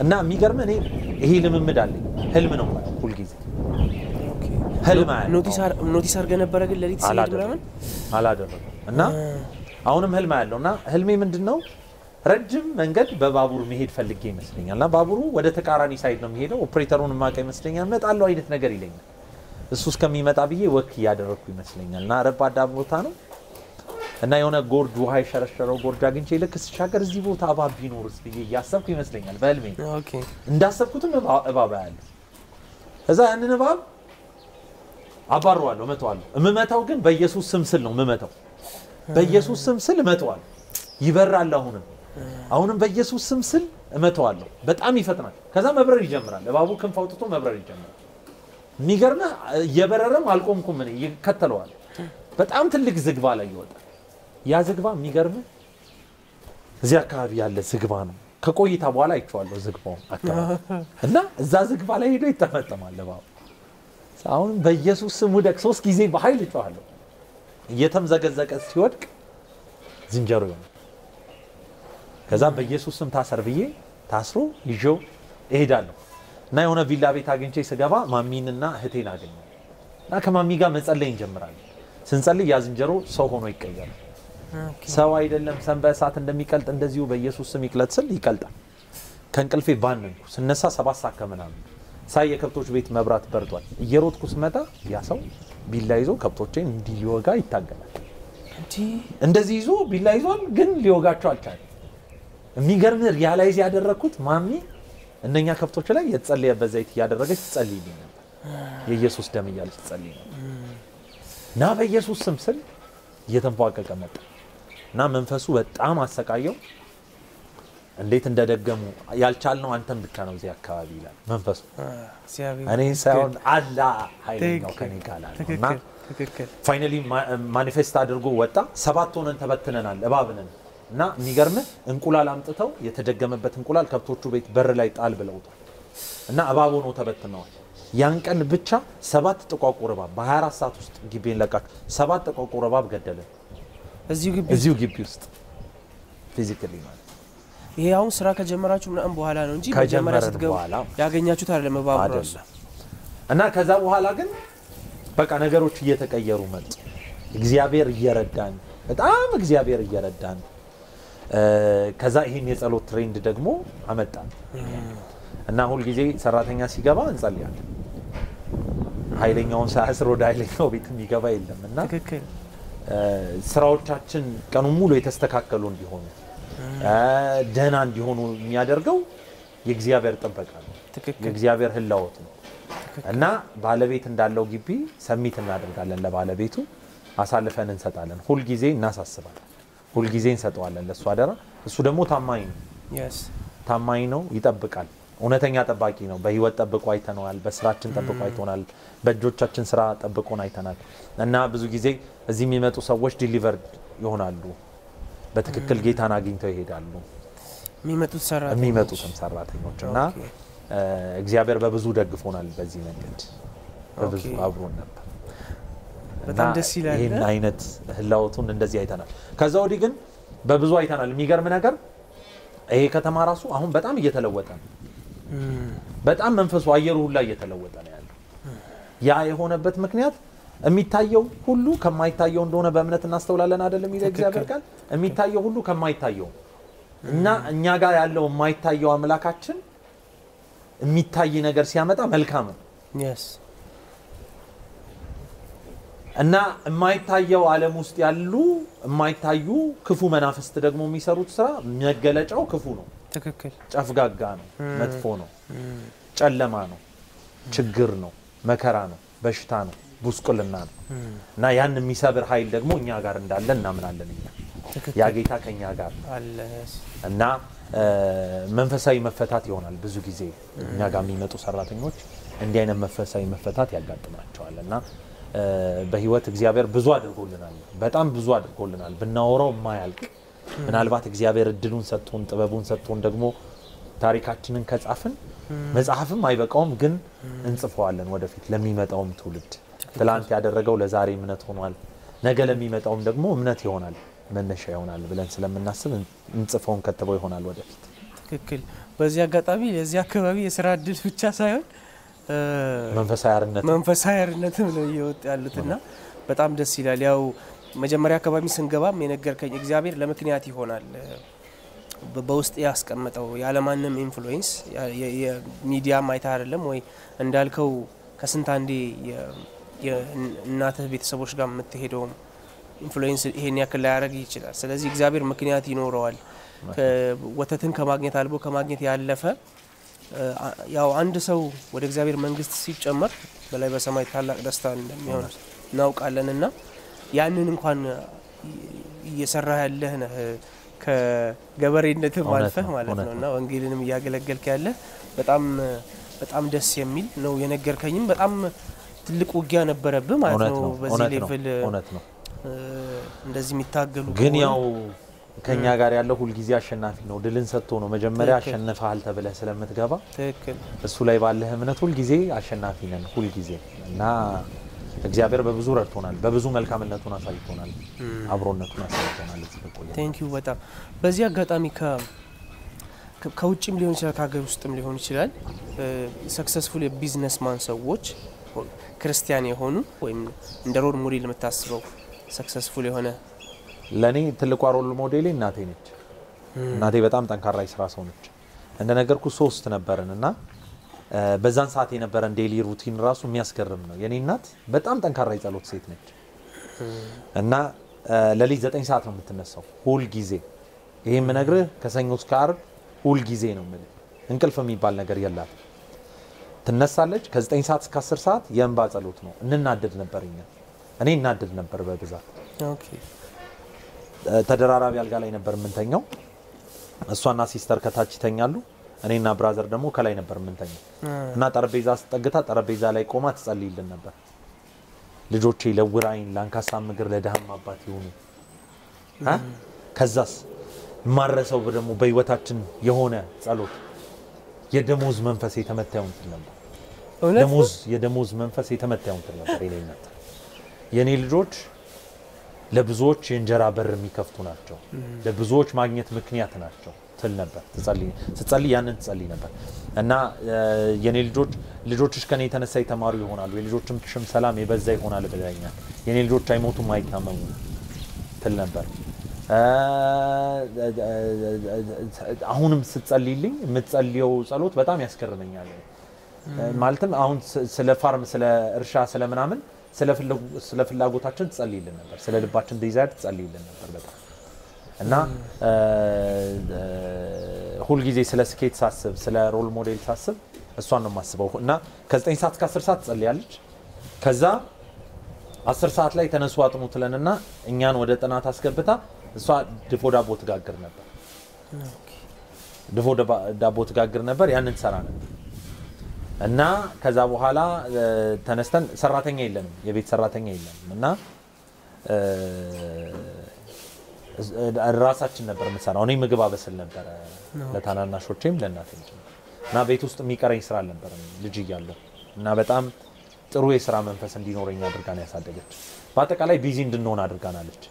Speaker 2: እና የሚገርም እኔ ይሄ ልምምድ አለኝ። ህልም ነው የማየው ሁልጊዜ ህልም አያለሁ።
Speaker 1: Notice አድርገህ ነበረ ግን ሌሊት ሲሄድ ምናምን?
Speaker 2: አላደረኩም። እና አሁንም ህልም አያለሁ። እና ህልሜ ምንድነው? ረጅም መንገድ በባቡር መሄድ ፈልጌ ይመስለኛል። እና ባቡሩ ወደ ተቃራኒ side ነው የሚሄደው። ኦፕሬተሩን የማውቀው ይመስለኛል። እመጣለሁ አይነት ነገር ይለኛል። እሱ እስከሚመጣ ብዬ walk እያደረኩ ይመስለኛል። እና ረባዳ ቦታ ነው። እና የሆነ gorge ውሃ የሸረሸረው gorge አግኝቼ ልክ ስሻገር እዚህ ቦታ እባብ ቢኖርስ ብዬ እያሰብኩ ይመስለኛል በህልሜ። እንዳሰብኩትም እባብ አያለሁ። እዛ ያንን እባብ አባረዋለሁ፣ እመታዋለሁ። እምመታው ግን በኢየሱስ ስም ስል ነው እምመታው። በኢየሱስ ስም ስል እመታዋለሁ። ይበራል። አሁንም በኢየሱስ ስም ስል እመታዋለሁ። በጣም ይፈጥናል። ከዛ መብረር ይጀምራል። እባቡ ክንፍ አውጥቶ መብረር ይጀምራል። የሚገርምህ እየበረረም አልቆምኩም እኔ፣ ይከተለዋል። በጣም ትልቅ ዝግባ ላይ ይወጣል። ያ ዝግባ የሚገርምህ እዚህ አካባቢ ያለ ዝግባ ነው። ከቆይታ በኋላ አይቼዋለሁ ዝግባው አካባቢ። እና እዛ ዝግባ ላይ ሄዶ ይጠመጠማል እባቡ። አሁን በኢየሱስ ስም ውደቅ 3 ጊዜ በኃይል እጮሃለሁ። እየተምዘገዘቀ ሲወድቅ ዝንጀሮ ይሆናል። ከዛ በኢየሱስ ስም ታሰር ብዬ ታስሮ ይዤው እሄዳለሁ። እና የሆነ ቪላ ቤት አግኝቼ ስገባ ማሚንና እህቴን አገኘሁ። እና ከማሚ ጋር መጸለይ እንጀምራለን። ስንጸልይ ያ ዝንጀሮ ሰው ሆኖ ይቀየራል። ሰው አይደለም ሰም በእሳት እንደሚቀልጥ እንደዚሁ በኢየሱስ ስም ይቅለጥ ስል ይቀልጣል። ከእንቅልፌ ባነንኩ። ስነሳ 7 ሰዓት ከምናምን ሳይ የከብቶች ቤት መብራት በርቷል። እየሮጥኩ ስመጣ ያ ሰው ቢላ ይዞ ከብቶቼን እንዲህ ሊወጋ ይታገላል። እንደዚህ ይዞ ቢላ ይዟል፣ ግን ሊወጋቸው አልቻለም። የሚገርም realize ያደረኩት ማሚ እነኛ ከብቶች ላይ የተጸለየበት ዘይት እያደረገች ትጸልይልኝ ነበር። የኢየሱስ ደም እያለች ትጸልይ ነበር። እና በኢየሱስ ስም ስል እየተንፏቀቀ መጣ። እና መንፈሱ በጣም አሰቃየው። እንዴት እንደደገሙ ያልቻልነው አንተን ብቻ ነው እዚህ አካባቢ ይላል መንፈሱ። እኔ ሳይሆን አላ ኃይለኛው ከኔ ጋር አለ። እና finally manifest አድርጎ ወጣ። 7 ሆነን ተበትነናል እባብነን። እና የሚገርምህ እንቁላል አምጥተው የተደገመበት እንቁላል ከብቶቹ ቤት በር ላይ ጣል ብለውታል። እና እባብ ሆኖ ተበትነዋል። ያን ቀን ብቻ 7 ጥቋቁር እባብ በ24 ሰዓት ውስጥ ግቢን ለቃችሁ 7 ጥቋቁር እባብ ገደለ። እዚሁ ግቢ ውስጥ physically ማለት
Speaker 1: ይሄ አሁን ስራ ከጀመራችሁ ምናምን በኋላ ነው እንጂ መጀመሪያ ስትገቡ ያገኛችሁት አይደለም እባቡ ራሱ።
Speaker 2: እና ከዛ በኋላ ግን በቃ ነገሮች እየተቀየሩ መጡ። እግዚአብሔር እየረዳን፣ በጣም እግዚአብሔር እየረዳን። ከዛ ይሄን የጸሎት trend ደግሞ አመጣን። እና ሁል ጊዜ ሰራተኛ ሲገባ እንጸልያለን። ኃይለኛውን ሳያስር ወደ ኃይለኛው ቤት የሚገባ የለም። እና ስራዎቻችን ቀኑን ሙሉ የተስተካከሉ እንዲሆኑ ደህና እንዲሆኑ የሚያደርገው የእግዚአብሔር ጥበቃ ነው። የእግዚአብሔር ህላወት ነው። እና ባለቤት እንዳለው ግቢ ሰሚት እናደርጋለን። ለባለቤቱ አሳልፈን እንሰጣለን። ሁል ጊዜ እናሳስባለን። ሁል ጊዜ እንሰጠዋለን ለሱ አደራ። እሱ ደግሞ ታማኝ ነው። ታማኝ ነው፣ ይጠብቃል። እውነተኛ ጠባቂ ነው። በህይወት ጠብቆ አይተነዋል። በስራችን ጠብቆ አይተናል። በእጆቻችን ስራ ጠብቆን አይተናል። እና ብዙ ጊዜ እዚህ የሚመጡ ሰዎች delivered ይሆናሉ። በትክክል ጌታን አግኝተው ይሄዳሉ። የሚመጡትም ሰራተኞች። እና እግዚአብሔር በብዙ ደግፎናል። በዚህ መንገድ በብዙ አብሮን ነበር።
Speaker 1: በጣም ደስ ይላል።
Speaker 2: ይሄን አይነት ህላወቱን እንደዚህ አይተናል። ከዛ ወዲህ ግን በብዙ አይተናል። የሚገርም ነገር ይሄ ከተማ ራሱ አሁን በጣም እየተለወጠ ነው። በጣም መንፈሱ አየሩ ሁላ እየተለወጠ ነው ያለው። ያ የሆነበት ምክንያት የሚታየው ሁሉ ከማይታየው እንደሆነ በእምነት እናስተውላለን አይደለም የሚለው እግዚአብሔር ቃል። የሚታየው ሁሉ ከማይታየው እና እኛ ጋር ያለው የማይታየው አምላካችን የሚታይ ነገር ሲያመጣ መልካም ነው። እና የማይታየው ዓለም ውስጥ ያሉ የማይታዩ ክፉ መናፍስት ደግሞ የሚሰሩት ስራ መገለጫው ክፉ ነው።
Speaker 1: ትክክል።
Speaker 2: ጨፍጋጋ ነው፣ መጥፎ ነው፣ ጨለማ ነው፣ ችግር ነው፣ መከራ ነው፣ በሽታ ነው፣ ጉስቁልና ነው። እና ያን የሚሰብር ኃይል ደግሞ እኛ ጋር እንዳለ እናምናለን እኛ። ያ ጌታ ከኛ ጋር
Speaker 1: አለ
Speaker 2: እና መንፈሳዊ መፈታት ይሆናል። ብዙ ጊዜ እኛ ጋር የሚመጡ ሰራተኞች እንዲህ አይነት መንፈሳዊ መፈታት ያጋጥማቸዋል እና በህይወት እግዚአብሔር ብዙ አድርጎልናል፣ በጣም ብዙ አድርጎልናል፣ ብናወራው የማያልቅ። ምናልባት እግዚአብሔር እድሉን ሰጥቶን ጥበቡን ሰጥቶን ደግሞ ታሪካችንን ከጻፍን መጽሐፍም አይበቃውም፣ ግን እንጽፈዋለን ወደፊት ለሚመጣውም ትውልድ። ትላንት ያደረገው ለዛሬ እምነት ሆኗል፣ ነገ ለሚመጣውም ደግሞ እምነት ይሆናል፣ መነሻ ይሆናል ብለን ስለምናስብ እንጽፈውን ከተበው ይሆናል ወደፊት።
Speaker 1: ትክክል። በዚህ አጋጣሚ ለዚህ አካባቢ የስራ እድል ብቻ ሳይሆን መንፈሳዊ አርነትም ነው እየወጡ ያሉትና በጣም ደስ ይላል። ያው መጀመሪያ አካባቢ ስንገባም የነገርከኝ እግዚአብሔር ለምክንያት ይሆናል በውስጥ ያስቀመጠው ያለማንም influence፣ የሚዲያ ማይታ አይደለም ወይ እንዳልከው ከስንት አንዴ የእናትህ ቤተሰቦች ጋር የምትሄደው influence ይሄን ያክል ላያደርግ ይችላል። ስለዚህ እግዚአብሔር ምክንያት ይኖረዋል። ወተትን ከማግኘት አልቦ ከማግኘት ያለፈ ያው አንድ ሰው ወደ እግዚአብሔር መንግስት ሲጨመር በላይ በሰማይ ታላቅ ደስታ እንደሚሆን እናውቃለንና ያንን እንኳን እየሰራ ያለህ ነህ ከገበሬነትም አልፈህ ማለት ነውና ወንጌልንም እያገለገልክ ያለህ በጣም በጣም ደስ የሚል ነው። የነገርከኝም በጣም ትልቅ ውጊያ ነበረብህ ማለት ነው። በዚህ level
Speaker 2: እውነት ነው።
Speaker 1: እንደዚህ የሚታገሉ
Speaker 2: ግን ያው ከኛ ጋር ያለው ሁል ጊዜ አሸናፊ ነው። ድልን ሰጥቶ ነው መጀመሪያ አሸንፈሃል ተብለህ ስለምትገባ
Speaker 1: ትክክል።
Speaker 2: እሱ ላይ ባለህ እምነት ሁል ጊዜ አሸናፊ ነን ሁል ጊዜ እና እግዚአብሔር በብዙ ረድቶናል፣ በብዙ መልካምነቱን አሳይቶናል፣ አብሮነቱን አሳይቶናል። እዚህ በቆየ
Speaker 1: Thank you በጣም። በዚህ አጋጣሚ ከውጭም ሊሆን ይችላል ከሀገር ውስጥም ሊሆን ይችላል successful የ businessman ሰዎች ክርስቲያን የሆኑ ወይም እንደ role model የምታስበው successful የሆነ?
Speaker 2: ለኔ ትልቋ role model ኤ እናቴ ነች። እናቴ በጣም ጠንካራ የስራ ሰው ነች። እንደነገርኩ 3 ነበርን እና በዛን ሰዓት የነበረን daily routine ራሱ የሚያስገርም ነው። የኔ እናት በጣም ጠንካራ የጸሎት ሴት ነች እና ለሊት 9 ሰዓት ነው የምትነሳው ሁል ጊዜ። ይሄ የምነግርህ ከሰኞ እስከ ዓርብ ሁል ጊዜ ነው የምልህ። እንቅልፍ የሚባል ነገር የላትም። ትነሳለች ከ9 ሰዓት እስከ 10 ሰዓት የእንባ ጸሎት ነው። እንናደድ ነበር እኛ፣ እኔ እናደድ ነበር በብዛት።
Speaker 1: Okay።
Speaker 2: ተደራራቢ አልጋ ላይ ነበር የምንተኛው። እሷና sister ከታች ይተኛሉ፣ እኔና brother ደግሞ ከላይ ነበር የምንተኛው እና ጠረጴዛ አስጠግታ ጠረጴዛ ላይ ቆማ ትጸልይልን ነበር። ልጆቼ ለዕውር ዓይን ለአንካሳም እግር ለድሃም አባት ይሁኑ። ከዛስ ማረሰው ደግሞ በህይወታችን የሆነ ጸሎት የደሞዝ መንፈስ የተመታው እንትን ነበር። የደሞዝ መንፈስ የተመታው እንትን ነበር። የኔ እናት የኔ ልጆች ለብዙዎች የእንጀራ በር የሚከፍቱ ናቸው፣ ለብዙዎች ማግኘት ምክንያት ናቸው ትል ነበር። ትጸልይ ያንን ትጸልይ ነበር እና የኔ ልጆች ልጆችሽ ከኔ የተነሳ የተማሩ ይሆናሉ፣ የልጆችም ሰላም የበዛ ይሆናል ብለኛል። የኔ ልጆች አይሞቱም አይታመሙም ትል ነበር። አሁንም ስትጸልይልኝ የምትጸልየው ጸሎት በጣም ያስገርመኛል። ማለትም አሁን ስለ farm ስለ እርሻ ስለ ምናምን ስለ ፍላጎታችን ትጸልይልን ነበር፣ ስለ ልባችን desire ትጸልይልን ነበር በጣም እና ሁል ጊዜ ስለ ስኬት ሳስብ ስለ role model ሳስብ እሷን ነው የማስበው እና ከ9 ሰዓት እስከ 10 ሰዓት ትጸልያለች። ከዛ 10 ሰዓት ላይ ተነሱ አጥኑ ትለንና እኛን ወደ ጥናት አስገብታ እሷ ድፎ ዳቦ ትጋግር ነበር። ድፎ ዳቦ ትጋግር ነበር፣ ያንን ትሰራ ነበር እና ከዛ በኋላ ተነስተን ሰራተኛ የለንም፣ የቤት ሰራተኛ የለንም እና ራሳችን ነበር የምንሰራው። እኔ ምግብ አበስል ነበር ለታናናሾቼም ለእናቴም ጭምር እና ቤት ውስጥ የሚቀረኝ ስራ አልነበረም ልጅ እያለሁ እና በጣም ጥሩ የስራ መንፈስ እንዲኖረኝ አድርጋን ያሳደገች። በአጠቃላይ busy እንድንሆን አድርጋናለች።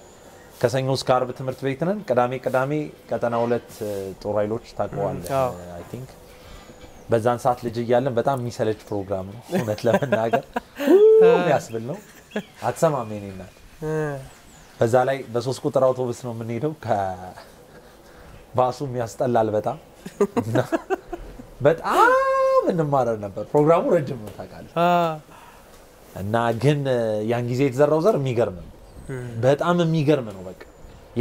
Speaker 2: ከሰኞ እስከ ዓርብ ትምህርት ቤት ነን። ቅዳሜ ቅዳሜ ቀጠና 2 ጦር ኃይሎች ታውቀዋለህ I think። በዛን ሰዓት ልጅ እያለን በጣም የሚሰለች ፕሮግራም ነው እውነት ለመናገር የሚያስብል ነው። አትሰማም የኔ እናት። በዛ ላይ በ3 ቁጥር አውቶቡስ ነው የምንሄደው። ከባሱም ያስጠላል በጣም እና በጣም እንማረር ነበር። ፕሮግራሙ ረጅም ነው ታውቃለህ። እና ግን ያን ጊዜ የተዘራው ዘር የሚገርም ነው፣ በጣም የሚገርም ነው። በቃ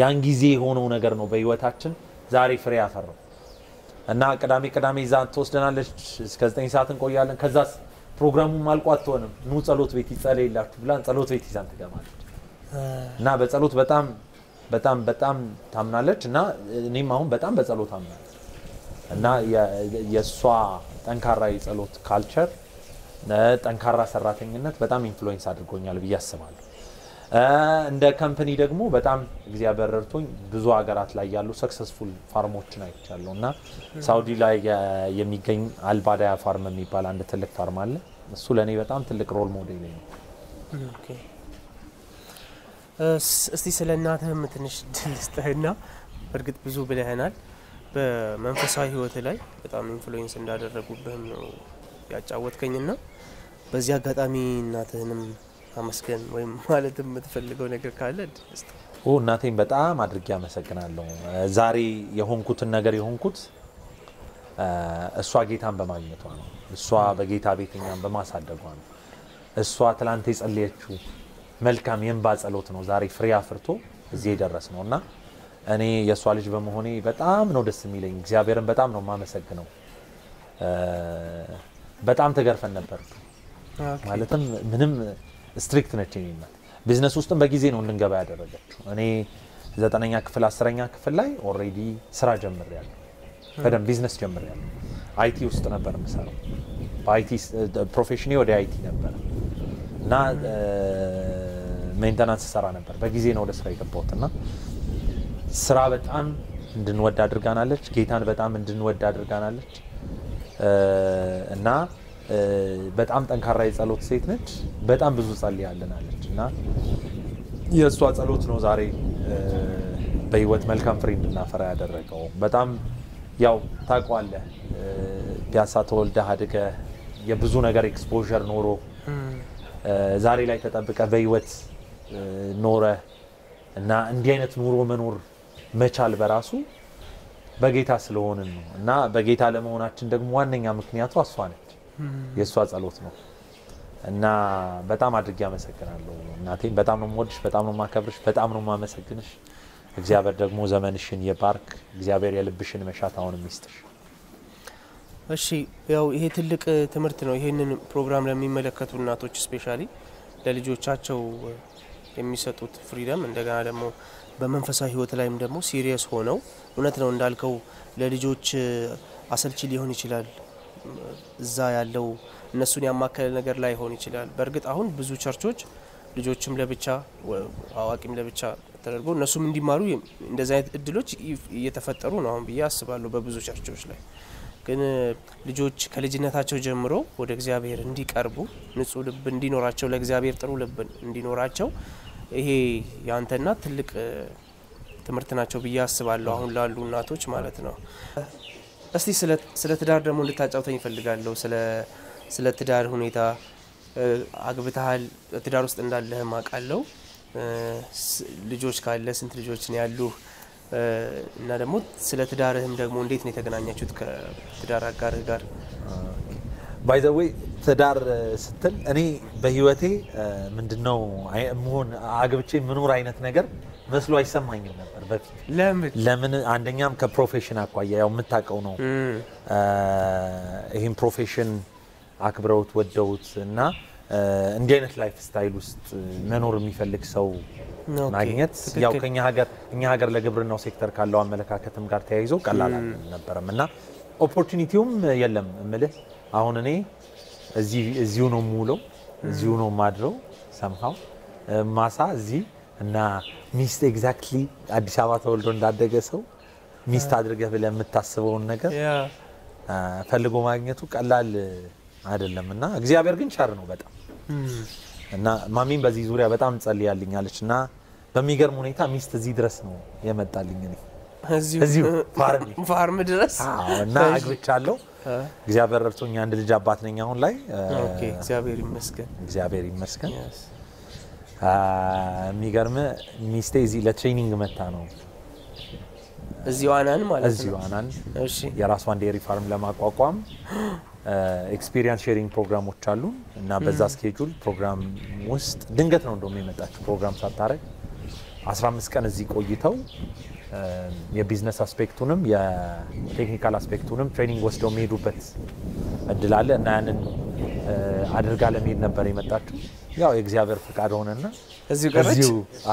Speaker 2: ያን ጊዜ የሆነው ነገር ነው በህይወታችን ዛሬ ፍሬ ያፈራው። እና ቅዳሜ ቅዳሜ እዛ ትወስደናለች፣ እስከ 9 ሰዓት እንቆያለን። ከዛስ ፕሮግራሙም አልቆ አትሆንም፣ ኑ ጸሎት ቤት ይጸለይላችሁ ብላን ጸሎት ቤት ይዛን ትገባለች። እና በጸሎት በጣም በጣም በጣም ታምናለች እና እኔም አሁን በጣም በጸሎት አምናለሁ። እና የእሷ ጠንካራ የጸሎት culture፣ ጠንካራ ሰራተኝነት በጣም influence አድርጎኛል ብዬ አስባለሁ። እንደ company ደግሞ በጣም እግዚአብሔር ረድቶኝ ብዙ ሀገራት ላይ ያሉ successful farm ኦችን አይቻለሁ። እና ሳውዲ ላይ የሚገኝ አልባዳያ farm የሚባል አንድ ትልቅ farm አለ። እሱ ለእኔ በጣም ትልቅ role model ነው።
Speaker 1: Okay። እስቲ ስለ እናትህም ትንሽ እድል ልስጥህና በእርግጥ ብዙ ብለህናል። በመንፈሳዊ ህይወት ላይ በጣም influence እንዳደረጉብህም ነው ያጫወትከኝና በዚህ አጋጣሚ እናትህንም አመስገን ወይም ማለት የምትፈልገው ነገር ካለ እድል ልስጥህ።
Speaker 2: እናቴን በጣም አድርጌ አመሰግናለሁ። ዛሬ የሆንኩትን ነገር የሆንኩት እሷ ጌታን በማግኘቷ ነው። እሷ በጌታ ቤት እኛን በማሳደጓ ነው። እሷ ትላንት የጸለየችው መልካም የእንባ ጸሎት ነው ዛሬ ፍሬ አፍርቶ እዚህ የደረስነው። እና እኔ የእሷ ልጅ በመሆኔ በጣም ነው ደስ የሚለኝ። እግዚአብሔርን በጣም ነው የማመሰግነው። በጣም ተገርፈን ነበር። ማለትም ምንም strict ነች የኔ እናት። ቢዝነስ ውስጥም በጊዜ ነው እንድንገባ ያደረገችው። እኔ 9ኛ ክፍል፣ 10ኛ ክፍል ላይ already ስራ ጀምሬያለሁ። በደንብ ቢዝነስ ጀምሬያለሁ። IT ውስጥ ነበር የምሰራው። በ IT profession ኤ ወደ IT ነበር እና maintenance ሰራ ነበር። በጊዜ ነው ወደ ስራ የገባሁት እና ስራ በጣም እንድንወድ አድርጋናለች። ጌታን በጣም እንድንወድ አድርጋናለች። እና በጣም ጠንካራ የጸሎት ሴት ነች። በጣም ብዙ ጸልያልናለች እና የእሷ ጸሎት ነው ዛሬ በህይወት መልካም ፍሬ እንድናፈራ ያደረገው። በጣም ያው ታውቀዋለህ፣ ፒያሳ ተወልደህ አድገህ የብዙ ነገር exposure ኖሮ ዛሬ ላይ ተጠብቀህ በህይወት ኖረ እና እንዲህ አይነት ኑሮ መኖር መቻል በራሱ በጌታ ስለሆንን ነው። እና በጌታ ለመሆናችን ደግሞ ዋነኛ ምክንያቱ እሷ ነች፣ የእሷ ጸሎት ነው። እና በጣም አድርጌ አመሰግናለሁ እናቴን። በጣም ነው የምወድሽ፣ በጣም ነው የማከብርሽ፣ በጣም ነው የማመሰግንሽ። እግዚአብሔር ደግሞ ዘመንሽን ይባርክ። እግዚአብሔር የልብሽን መሻት አሁንም ይስጥሽ።
Speaker 1: እሺ፣ ያው ይሄ ትልቅ ትምህርት ነው። ይሄንን ፕሮግራም ለሚመለከቱ እናቶች specially ለልጆቻቸው የሚሰጡት freedom፣ እንደገና ደግሞ በመንፈሳዊ ህይወት ላይም ደግሞ serious ሆነው፣ እውነት ነው እንዳልከው ለልጆች አሰልቺ ሊሆን ይችላል። እዛ ያለው እነሱን ያማከለ ነገር ላይሆን ይችላል። በእርግጥ አሁን ብዙ ቸርቾች ልጆችም ለብቻ አዋቂም ለብቻ ተደርጎ እነሱም እንዲማሩ እንደዚህ አይነት እድሎች እየተፈጠሩ ነው አሁን ብዬ አስባለሁ በብዙ ቸርቾች ላይ። ግን ልጆች ከልጅነታቸው ጀምሮ ወደ እግዚአብሔር እንዲቀርቡ፣ ንጹህ ልብ እንዲኖራቸው፣ ለእግዚአብሔር ጥሩ ልብ እንዲኖራቸው ይሄ የአንተ እናት ትልቅ ትምህርት ናቸው ብዬ አስባለሁ፣ አሁን ላሉ እናቶች ማለት ነው። እስቲ ስለ ትዳር ደግሞ እንድታጫውተኝ እፈልጋለሁ። ስለ ትዳር ሁኔታ፣ አግብተሃል፣ ትዳር ውስጥ እንዳለህም አውቃለሁ። ልጆች ካለ ስንት ልጆች ነው ያሉህ? እና ደግሞ ስለ ትዳርህም ደግሞ እንዴት ነው የተገናኛችሁት ከትዳር አጋርህ ጋር?
Speaker 2: By the way፣ ትዳር ስትል እኔ በህይወቴ ምንድነው መሆን አግብቼ ምኖር አይነት ነገር መስሎ አይሰማኝም ነበር በፊት።
Speaker 1: ለምን?
Speaker 2: ለምን? አንደኛም ከ profession አኳያ ያው የምታውቀው ነው። ይህን profession አክብረውት ወደውት እና እንዲህ አይነት lifestyle ውስጥ መኖር የሚፈልግ ሰው ማግኘት ያው ከኛ ሀገር እኛ ሀገር ለግብርናው ሴክተር ካለው አመለካከትም ጋር ተያይዞ ቀላል አልነበረም እና opportunity ውም የለም። እምልህ አሁን እኔ እዚሁ ነው የምውለው፣ እዚሁ ነው የማድረው፣ somehow ማሳ እዚህ እና ሚስት exactly አዲስ አበባ ተወልዶ እንዳደገ ሰው ሚስት አድርገህ ብለህ የምታስበውን ነገር ፈልጎ ማግኘቱ ቀላል አይደለም። እና እግዚአብሔር ግን ቸር ነው በጣም። እና ማሚም በዚህ ዙሪያ በጣም ጸልያልኛለች እና በሚገርም ሁኔታ ሚስት እዚህ ድረስ ነው የመጣልኝ እኔ እዚሁ farm
Speaker 1: farm ድረስ።
Speaker 2: አዎ፣ እና አግብቻለሁ። እግዚአብሔር ረድቶኝ አንድ ልጅ አባት ነኝ አሁን ላይ።
Speaker 1: Okay፣ እግዚአብሔር ይመስገን።
Speaker 2: እግዚአብሔር ይመስገን። የሚገርም ሚስቴ እዚህ ለ training መታ ነው።
Speaker 1: እዚሁ አናን ማለት
Speaker 2: እዚሁ
Speaker 1: ነው።
Speaker 2: አናን የራሷን dairy farm ለማቋቋም experience sharing ፕሮግራሞች አሉ እና በዛ schedule ፕሮግራም ውስጥ ድንገት ነው እንደውም የመጣችው፣ ፕሮግራም ሳታረግ 15 ቀን እዚህ ቆይተው የቢዝነስ aspect ኡንም የ technical aspect ኡንም training ወስደው የሚሄዱበት እድል አለ እና ያንን አድርጋ ለመሄድ ነበር የመጣችው። ያው የእግዚአብሔር ፍቃድ ሆነና
Speaker 1: እዚሁ ቀረች፣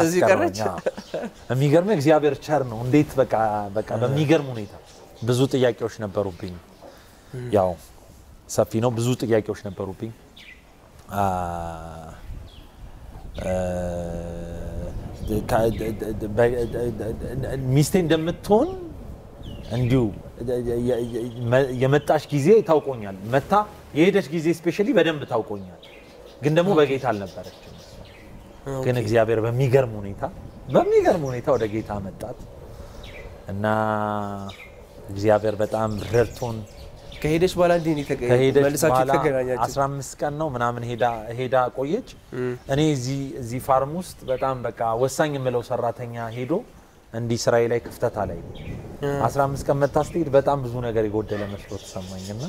Speaker 1: እዚሁ ቀረች።
Speaker 2: የሚገርም እግዚአብሔር ቸር ነው። እንዴት በቃ በቃ በሚገርም ሁኔታ ብዙ ጥያቄዎች ነበሩብኝ። ያው ሰፊ ነው። ብዙ ጥያቄዎች ነበሩብኝ። ሚስቴ እንደምትሆን እንዲሁ የመጣች ጊዜ ታውቆኛል። መታ የሄደች ጊዜ specially በደንብ ታውቆኛል። ግን ደግሞ በጌታ አልነበረችም። ግን እግዚአብሔር በሚገርም ሁኔታ ወደ ጌታ መጣት እና እግዚአብሔር በጣም ረድቶን
Speaker 1: ከሄደች በኋላ እንዴት መልሳችሁ ተገናኛችሁ?
Speaker 2: 15 ቀን ነው ምናምን ሄዳ ቆየች። እኔ እዚህ farm ውስጥ በጣም በቃ ወሳኝ የምለው ሰራተኛ ሄዶ እንዲህ ስራዬ ላይ ክፍተት አላይ። 15 ቀን መታ ስትሄድ በጣም ብዙ ነገር የጎደለ መስሎ ተሰማኝና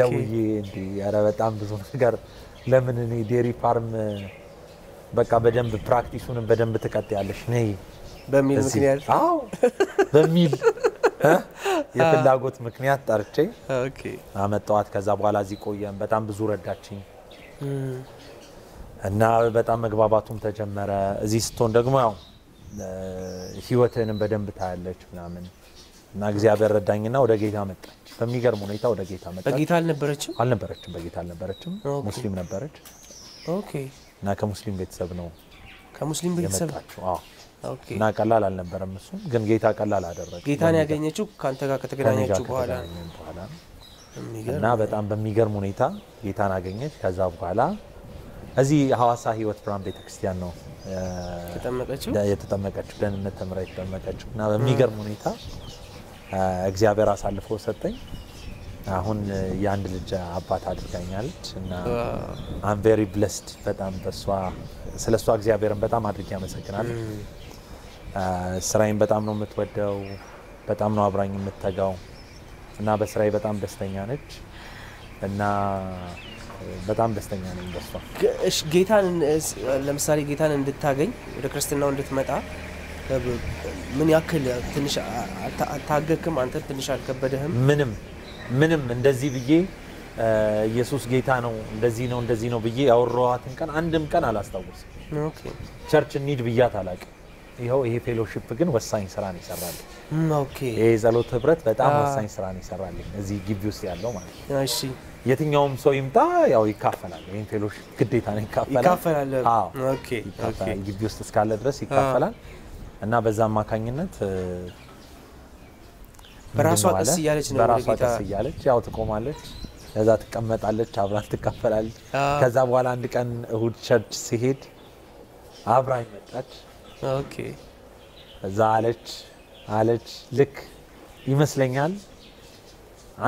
Speaker 2: ደውዬ እንዲህ ኧረ በጣም ብዙ ነገር ለምን እኔ dairy farm በቃ በደንብ practice ኡንም በደንብ ትቀጥያለሽ ነይ
Speaker 1: በሚል ምክንያት
Speaker 2: አዎ በሚል የፍላጎት ምክንያት ጠርቼ አመጣኋት። ከዛ በኋላ እዚህ ቆየን። በጣም ብዙ ረዳችኝ እና በጣም መግባባቱም ተጀመረ። እዚህ ስትሆን ደግሞ ያው ህይወትህንም በደንብ ታያለች ምናምን እና እግዚአብሔር ረዳኝና ወደ ጌታ መጣች። በሚገርም ሁኔታ ወደ ጌታ መጣች።
Speaker 1: በጌታ አልነበረችም?
Speaker 2: አልነበረችም፣ በጌታ አልነበረችም። ሙስሊም ነበረች።
Speaker 1: Okay።
Speaker 2: እና ከሙስሊም ቤተሰብ ነው
Speaker 1: ከሙስሊም ቤተሰብ
Speaker 2: የመጣችው። አዎ። Okay። እና ቀላል አልነበረም እሱም፣ ግን ጌታ ቀላል አደረገ።
Speaker 1: ጌታን ያገኘችው ካንተ ጋር ከተገናኘችው በኋላ
Speaker 2: እና በጣም በሚገርም ሁኔታ ጌታን አገኘች። ከዛ በኋላ እዚህ ሐዋሳ ህይወት ብርሃን ቤተክርስቲያን ነው የተጠመቀችው፣ ደህንነት ተምራ የተጠመቀችው። እና በሚገርም ሁኔታ እግዚአብሔር አሳልፎ ሰጠኝ። አሁን የአንድ ልጅ አባት አድርጋኛለች እና I'm very blessed። በጣም በሷ ስለሷ እግዚአብሔርን በጣም አድርጌ አመሰግናለሁ። ስራዬን በጣም ነው የምትወደው፣ በጣም ነው አብራኝ የምትተጋው እና በስራዬ በጣም ደስተኛ ነች እና በጣም ደስተኛ ነኝ በሷ።
Speaker 1: እሺ፣ ጌታን ለምሳሌ ጌታን እንድታገኝ ወደ ክርስትናው እንድትመጣ ምን ያክል ትንሽ አልታገክም? አንተ ትንሽ አልከበደህም?
Speaker 2: ምንም እንደዚህ ብዬ ኢየሱስ ጌታ ነው እንደዚህ ነው እንደዚህ ነው ብዬ ያወራኋትን ቀን አንድም ቀን አላስታውስም።
Speaker 1: Okay።
Speaker 2: Church እንሂድ ብያት አላውቅም። ይኸው ይሄ fellowship ግን ወሳኝ ስራ ነው ይሰራልኝ።
Speaker 1: Okay።
Speaker 2: ይሄ ጸሎት ህብረት በጣም ወሳኝ ስራ ነው ይሰራልኝ እዚህ ግቢ ውስጥ ያለው ማለት ነው።
Speaker 1: እሺ።
Speaker 2: የትኛውም ሰው ይምጣ ያው ይካፈላል። ይሄን fellowship ግዴታ ነው
Speaker 1: ይካፈላል። አዎ። Okay።
Speaker 2: Okay። ግቢ ውስጥ እስካለ ድረስ ይካፈላል እና በዛ አማካኝነት
Speaker 1: በራሷ ቀስ እያለች ነው
Speaker 2: በራሷ ቀስ እያለች ያው ትቆማለች፣ ከዛ ትቀመጣለች፣ አብራን ትካፈላለች። ከዛ በኋላ አንድ ቀን እሁድ church ሲሄድ አብራኝ መጣች።
Speaker 1: Okay።
Speaker 2: እዛ አለች ልክ ይመስለኛል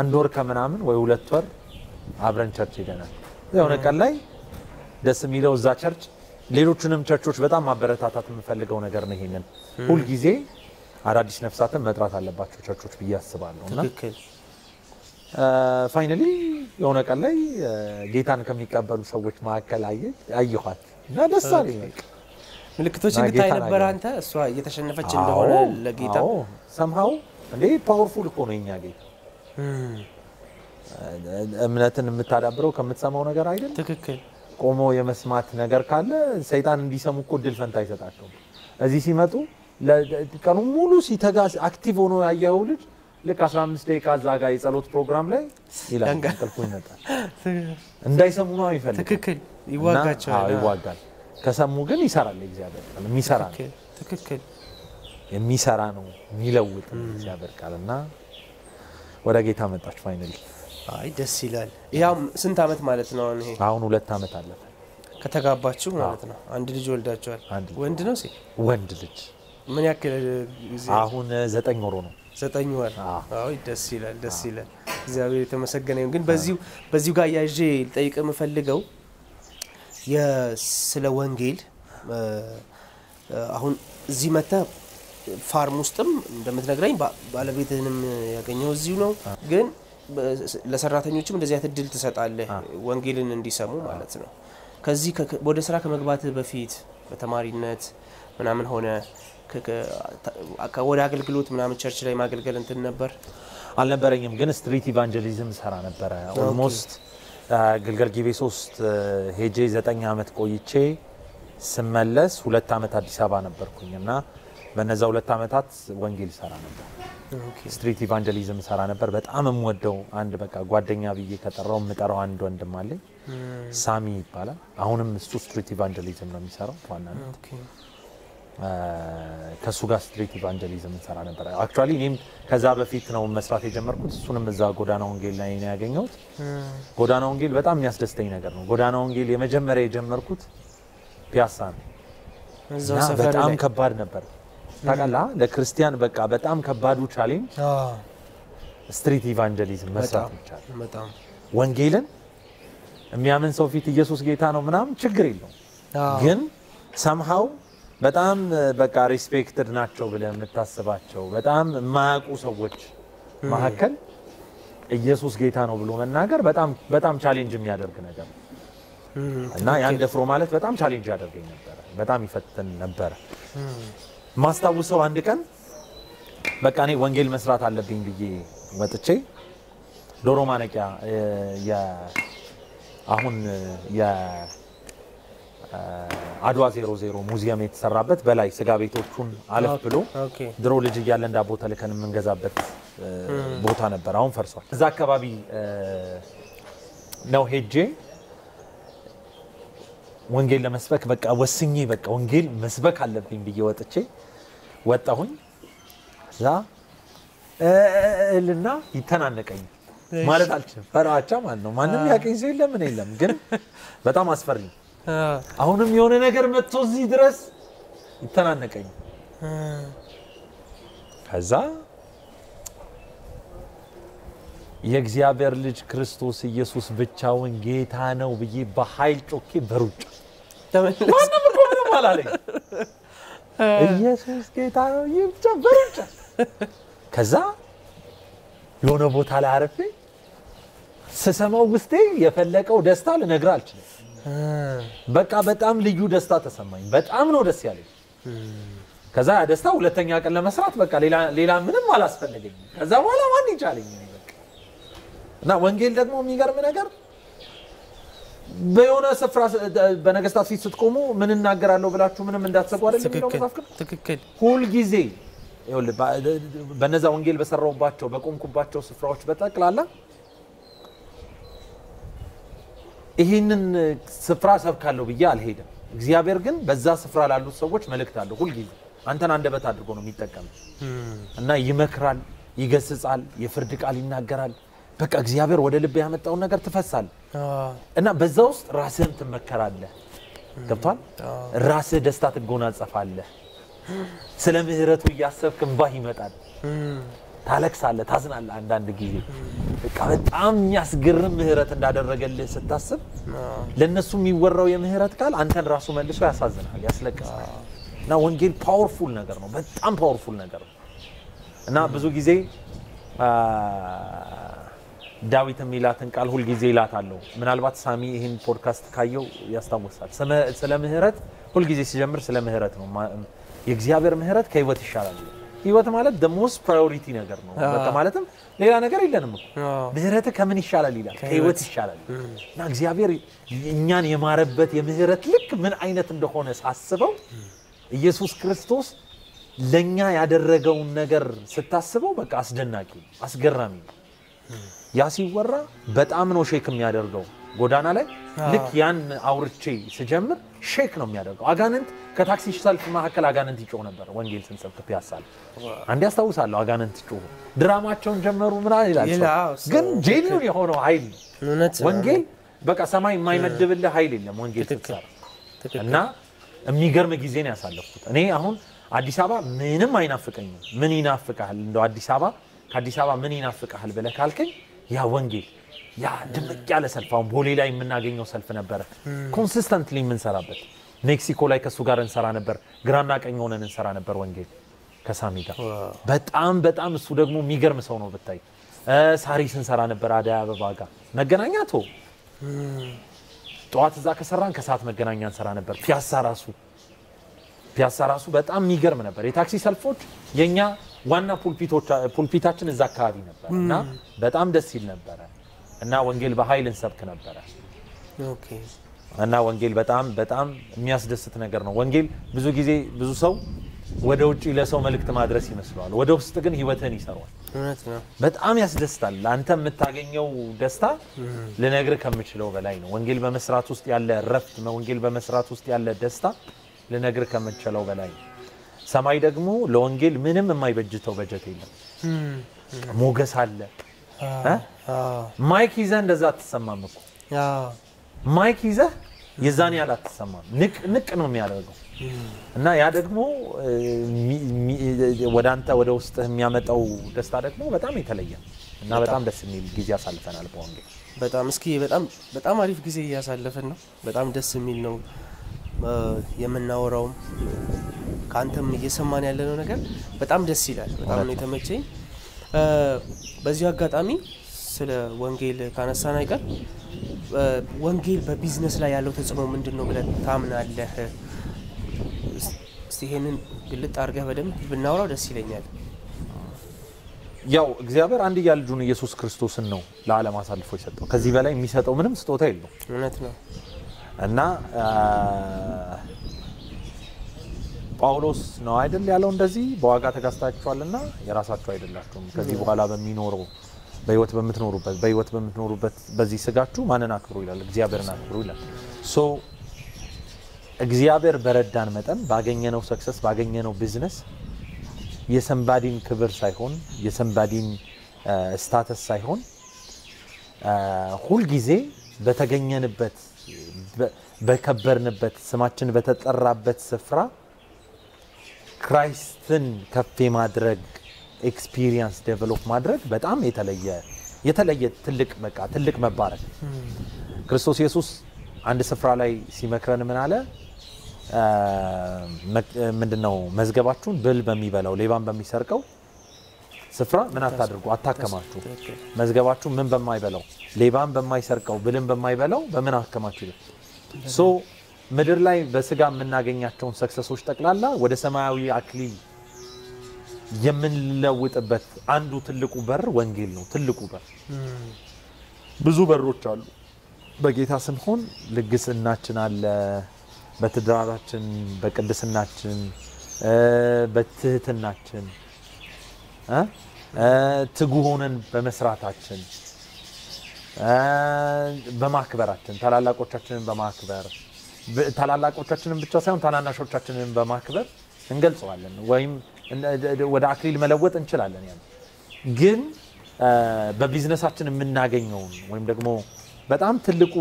Speaker 2: አንድ ወር ከምናምን ወይ 2 ወር አብረን church ሄደናል። የሆነ ቀን ላይ ደስ የሚለው እዛ church ሌሎቹንም ቸርቾች በጣም ማበረታታት የምፈልገው ነገር ነው። ይሄንን ሁል ጊዜ አዳዲስ ነፍሳትን መጥራት አለባቸው ቸርቾች ብዬ አስባለሁ። እና
Speaker 1: ትክክል።
Speaker 2: Finally የሆነ ቀን ላይ ጌታን ከሚቀበሉ ሰዎች መካከል አየኋት እና ደስ አለኝ። በቃ
Speaker 1: ምልክቶችን እንታይ ነበር አንተ እሷ እየተሸነፈች እንደሆነ ለጌታ?
Speaker 2: አዎ፣ somehow እንዴ powerful እኮ ነው የኛ ጌታ። እምነትን የምታዳብረው ከምትሰማው ነገር አይደል?
Speaker 1: ትክክል።
Speaker 2: ቆሞ የመስማት ነገር ካለ ሰይጣን እንዲሰሙ እኮ እድል ፈንታ አይሰጣቸውም። እዚህ ሲመጡ ቀኑ ሙሉ ሲተጋ active ሆኖ ያየኸው ልጅ ልክ 15 ደቂቃ እዛ ጋር የጸሎት ፕሮግራም ላይ ይላል እንቅልፉ ይመጣል። እንዳይሰሙ ነው የሚፈልገው።
Speaker 1: ትክክል። ይዋጋቸዋል።
Speaker 2: ይዋጋል። ከሰሙ ግን ይሰራል። እግዚአብሔር ቃል የሚሰራ ነው።
Speaker 1: ትክክል።
Speaker 2: የሚሰራ ነው፣ የሚለውጥ ነው እግዚአብሔር ቃል። እና ወደ ጌታ መጣች finally።
Speaker 1: አይ ደስ ይላል። ያው ስንት አመት ማለት ነው አሁን ይሄ?
Speaker 2: አሁን 2 አመት አለፈ
Speaker 1: ከተጋባችሁ ማለት ነው። አንድ ልጅ ወልዳችኋል። ወንድ ነው ሴት?
Speaker 2: ወንድ ልጅ።
Speaker 1: ምን ያክል ጊዜ?
Speaker 2: አሁን 9 ወሩ ነው።
Speaker 1: 9 ወር። አዎ ደስ ይላል፣ ደስ ይላል። እግዚአብሔር የተመሰገነ ይሁን። ግን በዚሁ ጋር ያዤ ልጠይቅ የምፈልገው ስለ ወንጌል አሁን እዚህ መተህ ፋርም ውስጥም እንደምትነግረኝ ባለቤትህንም ያገኘው እዚሁ ነው። ግን ለሰራተኞችም እንደዚህ አይነት እድል ትሰጣለህ ወንጌልን እንዲሰሙ ማለት ነው። ከዚህ ወደ ስራ ከመግባትህ በፊት በተማሪነት ምናምን ሆነ ወደ አገልግሎት ምናምን church ላይ ማገልገል እንትን ነበር?
Speaker 2: አልነበረኝም። ግን street evangelism ሰራ ነበረ። Almost ግልገል ጊቤ 3 ሄጄ 9 ዓመት ቆይቼ ስመለስ 2 ዓመት አዲስ አበባ ነበርኩኝ እና በነዛ 2 ዓመታት ወንጌል ሰራ ነበር። Street evangelism ሰራ ነበር። በጣም የምወደው አንድ በቃ ጓደኛ ብዬ ከጠራው የምጠራው አንድ ወንድም አለኝ፣ ሳሚ ይባላል። አሁንም እሱ street evangelism ነው የሚሰራው ዋናነት። ከሱ ጋር street evangelism እንሰራ ነበር። Actually እኔም ከዛ በፊት ነው መስራት የጀመርኩት። እሱንም እዛ ጎዳና ወንጌል ላይ ነው ያገኘሁት። ጎዳና ወንጌል በጣም የሚያስደስተኝ ነገር ነው። ጎዳና ወንጌል የመጀመሪያ የጀመርኩት ፒያሳ ነው። በጣም ከባድ ነበር ታውቃለህ። ለክርስቲያን በቃ በጣም ከባዱ challenge street evangelism መስራት ይቻላል። ወንጌልን የሚያምን ሰው ፊት ኢየሱስ ጌታ ነው ምናምን ችግር የለውም፣ ግን somehow በጣም በቃ respected ናቸው ብለህ የምታስባቸው በጣም የማያውቁ ሰዎች መካከል ኢየሱስ ጌታ ነው ብሎ መናገር በጣም በጣም challenge የሚያደርግ ነገር ነው እና ያን ደፍሮ ማለት በጣም challenge ያደርገኝ ነበር፣ በጣም ይፈትን ነበር። ማስታውሰው አንድ ቀን በቃ እኔ ወንጌል መስራት አለብኝ ብዬ ወጥቼ ዶሮ ማነቂያ አሁን የአድዋ 00 ሙዚየም የተሰራበት በላይ ስጋ ቤቶቹን አለፍ ብሎ ድሮ ልጅ እያለን ዳቦ ተልከን የምንገዛበት ቦታ ነበር። አሁን ፈርሷል። እዛ አካባቢ ነው ሄጄ ወንጌል ለመስበክ በቃ ወስኜ በቃ ወንጌል መስበክ አለብኝ ብዬ ወጥቼ ወጣሁኝ። እዛ እልና ይተናነቀኝ ማለት አልችልም፣ ፈራቻ ማለት ነው። ማንም ያቀኝ ሰው የለም ምን የለም፣ ግን በጣም አስፈሪ። አሁንም የሆነ ነገር መጥቶ እዚህ ድረስ ይተናነቀኝ። ከዛ የእግዚአብሔር ልጅ ክርስቶስ ኢየሱስ ብቻውን ጌታ ነው ብዬ በኃይል ጮኬ በሩጫ ማንም እኮ ምንም አላለኝ። ኢየሱስ ጌታ ነው ብቻ በሩጫ። ከዛ የሆነ ቦታ ላይ አረፌ ስሰማው ውስጤ የፈለቀው ደስታ ልነግርህ አልችልም። በቃ በጣም ልዩ ደስታ ተሰማኝ። በጣም ነው ደስ ያለኝ። ከዛ ያ ደስታ ሁለተኛ ቀን ለመስራት በቃ ሌላ ምንም አላስፈለገኝም። ከዛ በኋላ ማን ይቻለኝ በቃ። እና ወንጌል ደግሞ የሚገርም ነገር በየሆነ ስፍራ በነገስታት ፊት ስትቆሙ ምን እናገራለሁ ብላችሁ ምንም እንዳትሰጉ አይደል የሚለው መጽሐፍ ቅዱስ?
Speaker 1: ትክክል።
Speaker 2: ሁል ጊዜ በነዛ ወንጌል በሰራውባቸው በቆምኩባቸው ስፍራዎች በጠቅላላ ይህንን ስፍራ ሰብካለሁ ብዬ አልሄድም። እግዚአብሔር ግን በዛ ስፍራ ላሉት ሰዎች መልእክት አለው። ሁል ጊዜ አንተን አንደበት አድርጎ ነው የሚጠቀም እና ይመክራል፣ ይገስጻል፣ የፍርድ ቃል ይናገራል። በቃ እግዚአብሔር ወደ ልብ ያመጣውን ነገር ትፈሳል እና በዛ ውስጥ ራስህን ትመከራለህ። ገብቷል? ራስህ ደስታ ትጎናጸፋለህ። ስለ ምህረቱ እያሰብክ እንባህ ይመጣል። ታለቅሳለህ፣ ታዝናለህ። አንዳንድ ጊዜ በቃ በጣም የሚያስገርም ምህረት እንዳደረገልህ ስታስብ ለነሱ የሚወራው የምህረት ቃል አንተን ራሱ መልሶ ያሳዝናል፣ ያስለቅሳል። እና ወንጌል powerful ነገር ነው፣ በጣም powerful ነገር ነው። እና ብዙ ጊዜ ዳዊት የሚላትን ቃል ሁል ጊዜ ይላታለሁ። ምናልባት ሳሚ ይህን ፖድካስት ካየው ያስታውሳል። ስለ ምህረት ሁል ጊዜ ሲጀምር ስለ ምህረት ነው። የእግዚአብሔር ምህረት ከህይወት ይሻላል። ህይወት ማለት the most priority ነገር ነው። በቃ ማለትም ሌላ ነገር የለንም እኮ። ምህረት ከምን ይሻላል ይላል? ከህይወት ይሻላል። እና እግዚአብሔር እኛን የማረበት የምህረት ልክ ምን አይነት እንደሆነ ሳስበው ኢየሱስ ክርስቶስ ለኛ ያደረገውን ነገር ስታስበው በቃ አስደናቂ አስገራሚ ነው። ያ ሲወራ በጣም ነው shake የሚያደርገው ጎዳና ላይ። ልክ ያን አውርቼ ስጀምር shake ነው የሚያደርገው። አጋንንት ከታክሲ ሰልፍ መካከል አጋንንት ይጮህ ነበር ወንጌል ስንሰብክ ፒያሳ ላይ። አንዴ አስታውሳለሁ፣ አጋንንት ጮሁ፣ ድራማቸውን ጀመሩ ምናምን ይላል። ግን genuine የሆነው ኃይል ነው ወንጌል። በቃ ሰማይ የማይመድብልህ ኃይል የለም ወንጌል ስትሰራ። እና የሚገርም ጊዜ ነው ያሳለፍኩት። እኔ አሁን አዲስ አበባ ምንም አይናፍቀኝም። ምን ይናፍቃል እንደው አዲስ አበባ ከአዲስ አበባ ምን ይናፍቃል ብለህ ካልከኝ ያ ወንጌል፣ ያ ድምቅ ያለ ሰልፍ። አሁን ቦሌ ላይ የምናገኘው ሰልፍ ነበረ consistently የምንሰራበት። ሜክሲኮ ላይ ከሱ ጋር እንሰራ ነበር፣ ግራና ቀኝ ሆነን እንሰራ ነበር ወንጌል ከሳሚ ጋር። በጣም በጣም እሱ ደግሞ የሚገርም ሰው ነው ብታይ። ሳሪስ እንሰራ ነበር አደይ አበባ ጋር፣ መገናኛ ቶ ጠዋት እዛ ከሰራን ከሰዓት መገናኛ እንሰራ ነበር። ፒያሳ ራሱ በጣም የሚገርም ነበር። የታክሲ ሰልፎች የኛ ዋና pulpit ኣችን እዛ አካባቢ ነበር እና በጣም ደስ ይል ነበረ። እና ወንጌል በኃይል እንሰብክ ነበረ። እና ወንጌል በጣም በጣም የሚያስደስት ነገር ነው። ወንጌል ብዙ ጊዜ ብዙ ሰው ወደ ውጭ ለሰው መልእክት ማድረስ ይመስለዋል። ወደ ውስጥ ግን ህይወትህን ይሰራዋል።
Speaker 1: እውነት ነው።
Speaker 2: በጣም ያስደስታል። አንተ የምታገኘው ደስታ ልነግርህ ከምችለው በላይ ነው። ወንጌል በመስራት ውስጥ ያለ እረፍት፣ ወንጌል በመስራት ውስጥ ያለ ደስታ ልነግርህ ከምችለው በላይ ነው። ሰማይ ደግሞ ለወንጌል ምንም የማይበጅተው በጀት የለም። ሞገስ አለ። Mic ይዘህ እንደዛ አትሰማም እኮ። Mic ይዘህ የዛን ያህል አትሰማም። ንቅ ንቅ ነው የሚያደርገው። እና ያ ደግሞ ወደ አንተ ወደ ውስጥህ የሚያመጣው ደስታ ደግሞ በጣም የተለየ እና በጣም ደስ የሚል ጊዜ አሳልፈናል በወንጌል።
Speaker 1: በጣም እስኪ በጣም በጣም አሪፍ ጊዜ እያሳለፍን ነው። በጣም ደስ የሚል ነው የምናወራውም ከአንተም እየሰማን ያለነው ነገር በጣም ደስ ይላል። በጣም ነው የተመቸኝ። በዚሁ አጋጣሚ ስለ ወንጌል ካነሳን አይቀር ወንጌል በቢዝነስ ላይ ያለው ተጽዕኖ ምንድን ነው ብለህ ታምናለህ? እስቲ ይሄንን ግልጥ አድርገህ በደንብ ብናወራው ደስ ይለኛል።
Speaker 2: ያው እግዚአብሔር አንድያ ልጁን ኢየሱስ ክርስቶስን ነው ለዓለም አሳልፎ የሰጠው። ከዚህ በላይ የሚሰጠው ምንም ስጦታ የለውም።
Speaker 1: እውነት ነው።
Speaker 2: እና ጳውሎስ ነው አይደል ያለው እንደዚህ በዋጋ ተገዝታችኋልና የራሳችሁ አይደላችሁም። ከዚህ በኋላ በሚኖረው በህይወት በምትኖሩበት በዚህ ስጋችሁ ማንን አክብሩ ይላል? እግዚአብሔርን አክብሩ ይላል። So እግዚአብሔር በረዳን መጠን ባገኘነው success ባገኘነው ቢዝነስ የ somebody ን ክብር ሳይሆን የ somebody ን status ሳይሆን ሁልጊዜ በተገኘንበት በከበርንበት ስማችን በተጠራበት ስፍራ Christ ን ከፍ የማድረግ experience develop ማድረግ በጣም የተለየ ትልቅ በቃ ትልቅ መባረክ። ክርስቶስ ኢየሱስ አንድ ስፍራ ላይ ሲመክረን ምን አለ? ምንድነው መዝገባችሁን ብል በሚበላው ሌባን በሚሰርቀው ስፍራ ምን አታድርጉ፣ አታከማችሁ። መዝገባችሁ ምን በማይበላው ሌባን በማይሰርቀው ብልን በማይበላው በምን አከማችሁ ይላል። So ምድር ላይ በስጋ የምናገኛቸውን success ኦች ጠቅላላ ወደ ሰማያዊ አክሊል የምንለውጥበት አንዱ ትልቁ በር ወንጌል ነው። ትልቁ በር። ብዙ በሮች አሉ። በጌታ ስንሆን ልግስናችን አለ፣ በትዳራችን፣ በቅድስናችን፣ በትህትናችን፣ ትጉ ሆነን በመስራታችን፣ በማክበራችን፣ ታላላቆቻችንን በማክበር ታላላቆቻችንን ብቻ ሳይሆን ታናናሾቻችንን በማክበር እንገልጸዋለን ወይም ወደ አክሊል መለወጥ እንችላለን። ያን ግን በቢዝነሳችን የምናገኘውን ወይም ደግሞ በጣም ትልቁ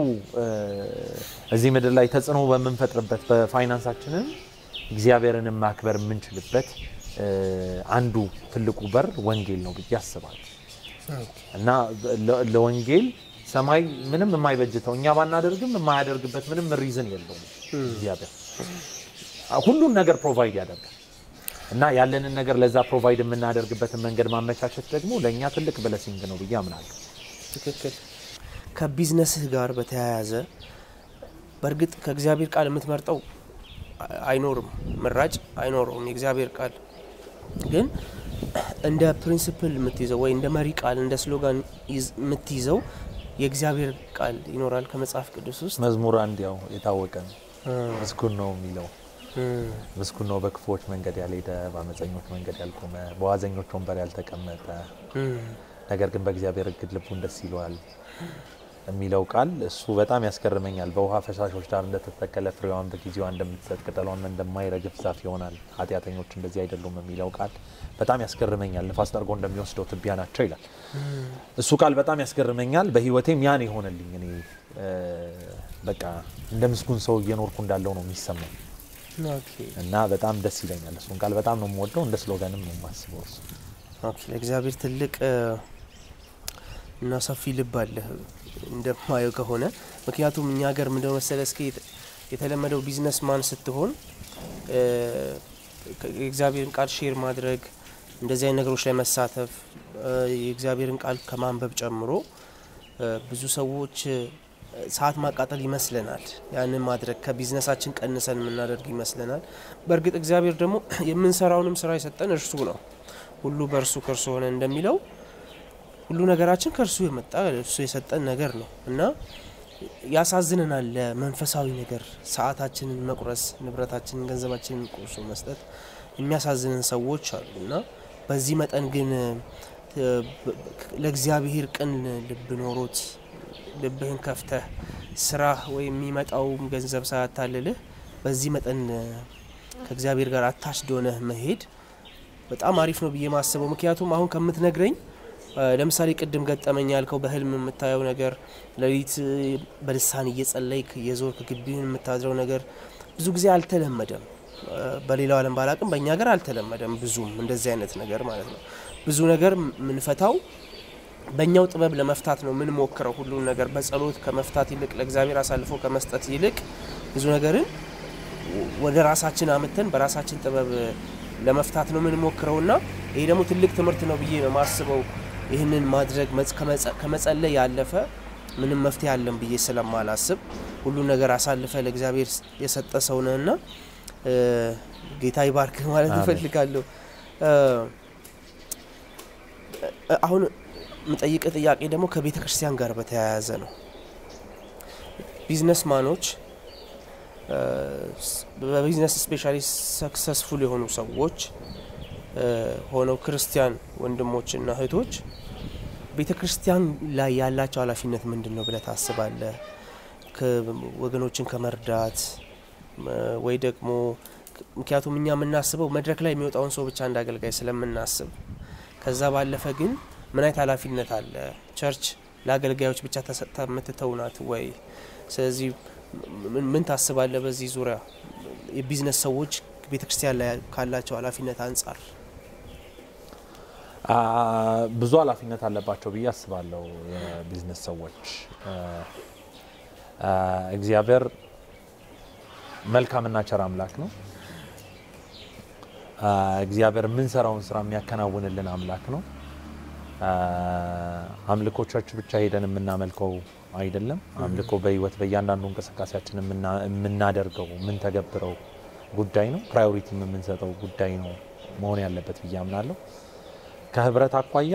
Speaker 2: እዚህ ምድር ላይ ተጽዕኖ በምንፈጥርበት በፋይናንሳችንን እግዚአብሔርን ማክበር የምንችልበት አንዱ ትልቁ በር ወንጌል ነው ብዬ አስባለሁ። እና ለወንጌል ሰማይ ምንም የማይበጅተው እኛ ባናደርግም የማያደርግበት ምንም reason የለውም። እግዚአብሔር ሁሉን ነገር provide ያደርጋል። እና ያለንን ነገር ለዛ provide የምናደርግበትን መንገድ ማመቻቸት ደግሞ ለእኛ ትልቅ blessing ነው ብዬ አምናለሁ።
Speaker 1: ትክክል። ከቢዝነስህ ጋር በተያያዘ በእርግጥ ከእግዚአብሔር ቃል የምትመርጠው አይኖርም፣ ምራጭ አይኖረውም። የእግዚአብሔር ቃል ግን እንደ principle የምትይዘው ወይ እንደ መሪ ቃል እንደ slogan የምትይዘው የእግዚአብሔር ቃል ይኖራል ከመጽሐፍ ቅዱስ ውስጥ።
Speaker 2: መዝሙር አንድ ያው የታወቀ ነው። ምስጉን ነው የሚለው ምስጉን ነው በክፉዎች መንገድ ያልሄደ፣ በአመፀኞች መንገድ ያልቆመ፣ በዋዘኞች ወንበር ያልተቀመጠ፣ ነገር ግን በእግዚአብሔር ሕግ ልቡን ደስ ይለዋል የሚለው ቃል እሱ በጣም ያስገርመኛል። በውሃ ፈሳሾች ዳር እንደተተከለ ፍሬዋን በጊዜዋ እንደምትሰጥ ቅጠሏም እንደማይረግፍ ዛፍ ይሆናል፣ ኃጢአተኞች እንደዚህ አይደሉም የሚለው ቃል በጣም ያስገርመኛል። ንፋስ ጠርጎ እንደሚወስደው ትቢያ ናቸው ይላል። እሱ ቃል በጣም ያስገርመኛል። በህይወቴም ያን የሆነልኝ እኔ በቃ እንደ ምስጉን ሰው እየኖርኩ እንዳለው ነው የሚሰማኝ እና በጣም ደስ ይለኛል። እሱን ቃል በጣም ነው የምወደው፣ እንደ slogan ም ነው የማስበው እሱ።
Speaker 1: Okay፣ ለእግዚአብሔር ትልቅ እና ሰፊ ልብ አለህ እንደማየው ከሆነ። ምክንያቱም እኛ ሀገር ምንድነው መሰለህ እስኪ የተለመደው businessman ስትሆን የእግዚአብሔርን ቃል share ማድረግ፣ እንደዚህ አይነት ነገሮች ላይ መሳተፍ፣ የእግዚአብሔርን ቃል ከማንበብ ጨምሮ ብዙ ሰዎች ሰዓት ማቃጠል ይመስለናል። ያንን ማድረግ ከቢዝነሳችን ቀንሰን የምናደርግ ይመስለናል። በእርግጥ እግዚአብሔር ደግሞ የምንሰራውንም ስራ የሰጠን እርሱ ነው። ሁሉ በእርሱ ከእርሱ ሆነ እንደሚለው ሁሉ ነገራችን ከእርሱ የመጣ፣ እርሱ የሰጠን ነገር ነው እና ያሳዝነናል። ለመንፈሳዊ ነገር ሰዓታችንን መቁረስ፣ ንብረታችንን፣ ገንዘባችንን ቆርሶ መስጠት የሚያሳዝንን ሰዎች አሉ። እና በዚህ መጠን ግን ለእግዚአብሔር ቅን ልብ ኖሮት፣ ልብህን ከፍተህ፣ ስራ ወይ የሚመጣውም ገንዘብ ሳያታልልህ በዚህ መጠን ከእግዚአብሔር ጋር attached ሆነህ መሄድ በጣም አሪፍ ነው ብዬ ማስበው። ምክንያቱም አሁን ከምትነግረኝ፣ ለምሳሌ ቅድም ገጠመኝ ያልከው በህልም የምታየው ነገር፣ ሌሊት በልሳን እየጸለይክ የዞርክ ግቢህን የምታድረው ነገር ብዙ ጊዜ አልተለመደም። በሌላው ዓለም ባላቅም በእኛ ሀገር አልተለመደም ብዙም እንደዚህ አይነት ነገር ማለት ነው። ብዙ ነገር የምንፈታው በእኛው ጥበብ ለመፍታት ነው የምንሞክረው። ሁሉን ነገር በጸሎት ከመፍታት ይልቅ፣ ለእግዚአብሔር አሳልፎ ከመስጠት ይልቅ ብዙ ነገርን ወደ ራሳችን አምጥተን በራሳችን ጥበብ ለመፍታት ነው የምንሞክረውና ይሄ ደግሞ ትልቅ ትምህርት ነው ብዬ ነው የማስበው። ይህንን ማድረግ ከመጸለይ ያለፈ ምንም መፍትሄ አለን ብዬ ስለማላስብ፣ ሁሉን ነገር አሳልፈ ለእግዚአብሔር የሰጠ ሰው ነህና ጌታ ይባርክህ ማለት እፈልጋለሁ። አሁን የምጠይቅህ ጥያቄ ደግሞ ከቤተ ክርስቲያን ጋር በተያያዘ ነው። Businessman ኦች፣ በ business especially successful የሆኑ ሰዎች ሆነው ክርስቲያን ወንድሞችና እህቶች ቤተ ክርስቲያን ላይ ያላቸው ኃላፊነት ምንድን ነው ብለህ ታስባለህ? ወገኖችን ከመርዳት ወይ ደግሞ፣ ምክንያቱም እኛ የምናስበው መድረክ ላይ የሚወጣውን ሰው ብቻ እንደ አገልጋይ ስለምናስብ፣ ከዛ ባለፈ ግን ምን አይነት ኃላፊነት አለ? Church ለአገልጋዮች ብቻ ተሰጥታ የምትተው ናት ወይ? ስለዚህ ምን ታስባለህ በዚህ ዙሪያ የቢዝነስ ሰዎች ቤተ ክርስቲያን ላይ ካላቸው ኃላፊነት አንጻር?
Speaker 2: ብዙ ኃላፊነት አለባቸው ብዬ አስባለሁ። የቢዝነስ ሰዎች፣ እግዚአብሔር መልካምና ቸር አምላክ ነው። እግዚአብሔር የምንሰራውን ስራ የሚያከናውንልን አምላክ ነው። አምልኮ church ብቻ ሄደን የምናመልከው አይደለም። አምልኮ በህይወት በእያንዳንዱ እንቅስቃሴያችን የምናደርገው፣ የምንተገብረው ጉዳይ ነው። Priority የምንሰጠው ጉዳይ ነው መሆን ያለበት ብዬ አምናለሁ። ከህብረት አኳያ፣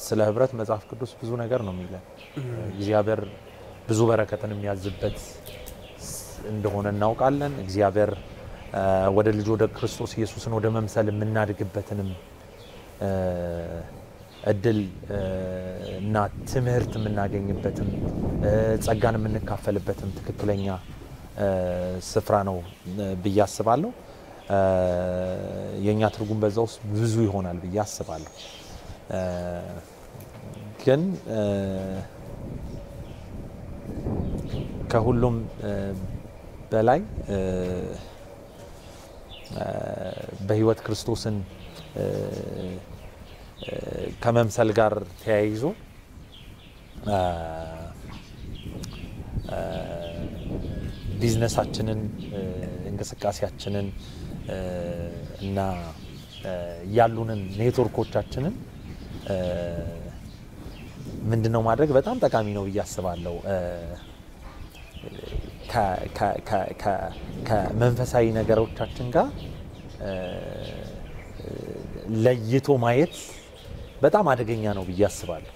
Speaker 2: ስለ ህብረት መጽሐፍ ቅዱስ ብዙ ነገር ነው የሚለን። እግዚአብሔር ብዙ በረከትን የሚያዝበት እንደሆነ እናውቃለን። እግዚአብሔር ወደ ልጁ ወደ ክርስቶስ ኢየሱስን ወደ መምሰል የምናድግበትንም እድል እና ትምህርት የምናገኝበትም ጸጋን የምንካፈልበትም ትክክለኛ ስፍራ ነው ብዬ አስባለሁ። የእኛ ትርጉም በዛ ውስጥ ብዙ ይሆናል ብዬ አስባለሁ። ግን ከሁሉም በላይ በህይወት ክርስቶስን ከመምሰል ጋር ተያይዞ ቢዝነሳችንን፣ እንቅስቃሴያችንን እና ያሉንን ኔትወርኮቻችንን ምንድነው ማድረግ በጣም ጠቃሚ ነው ብዬ አስባለሁ። ከመንፈሳዊ ነገሮቻችን ጋር ለይቶ ማየት በጣም አደገኛ ነው ብዬ አስባለሁ።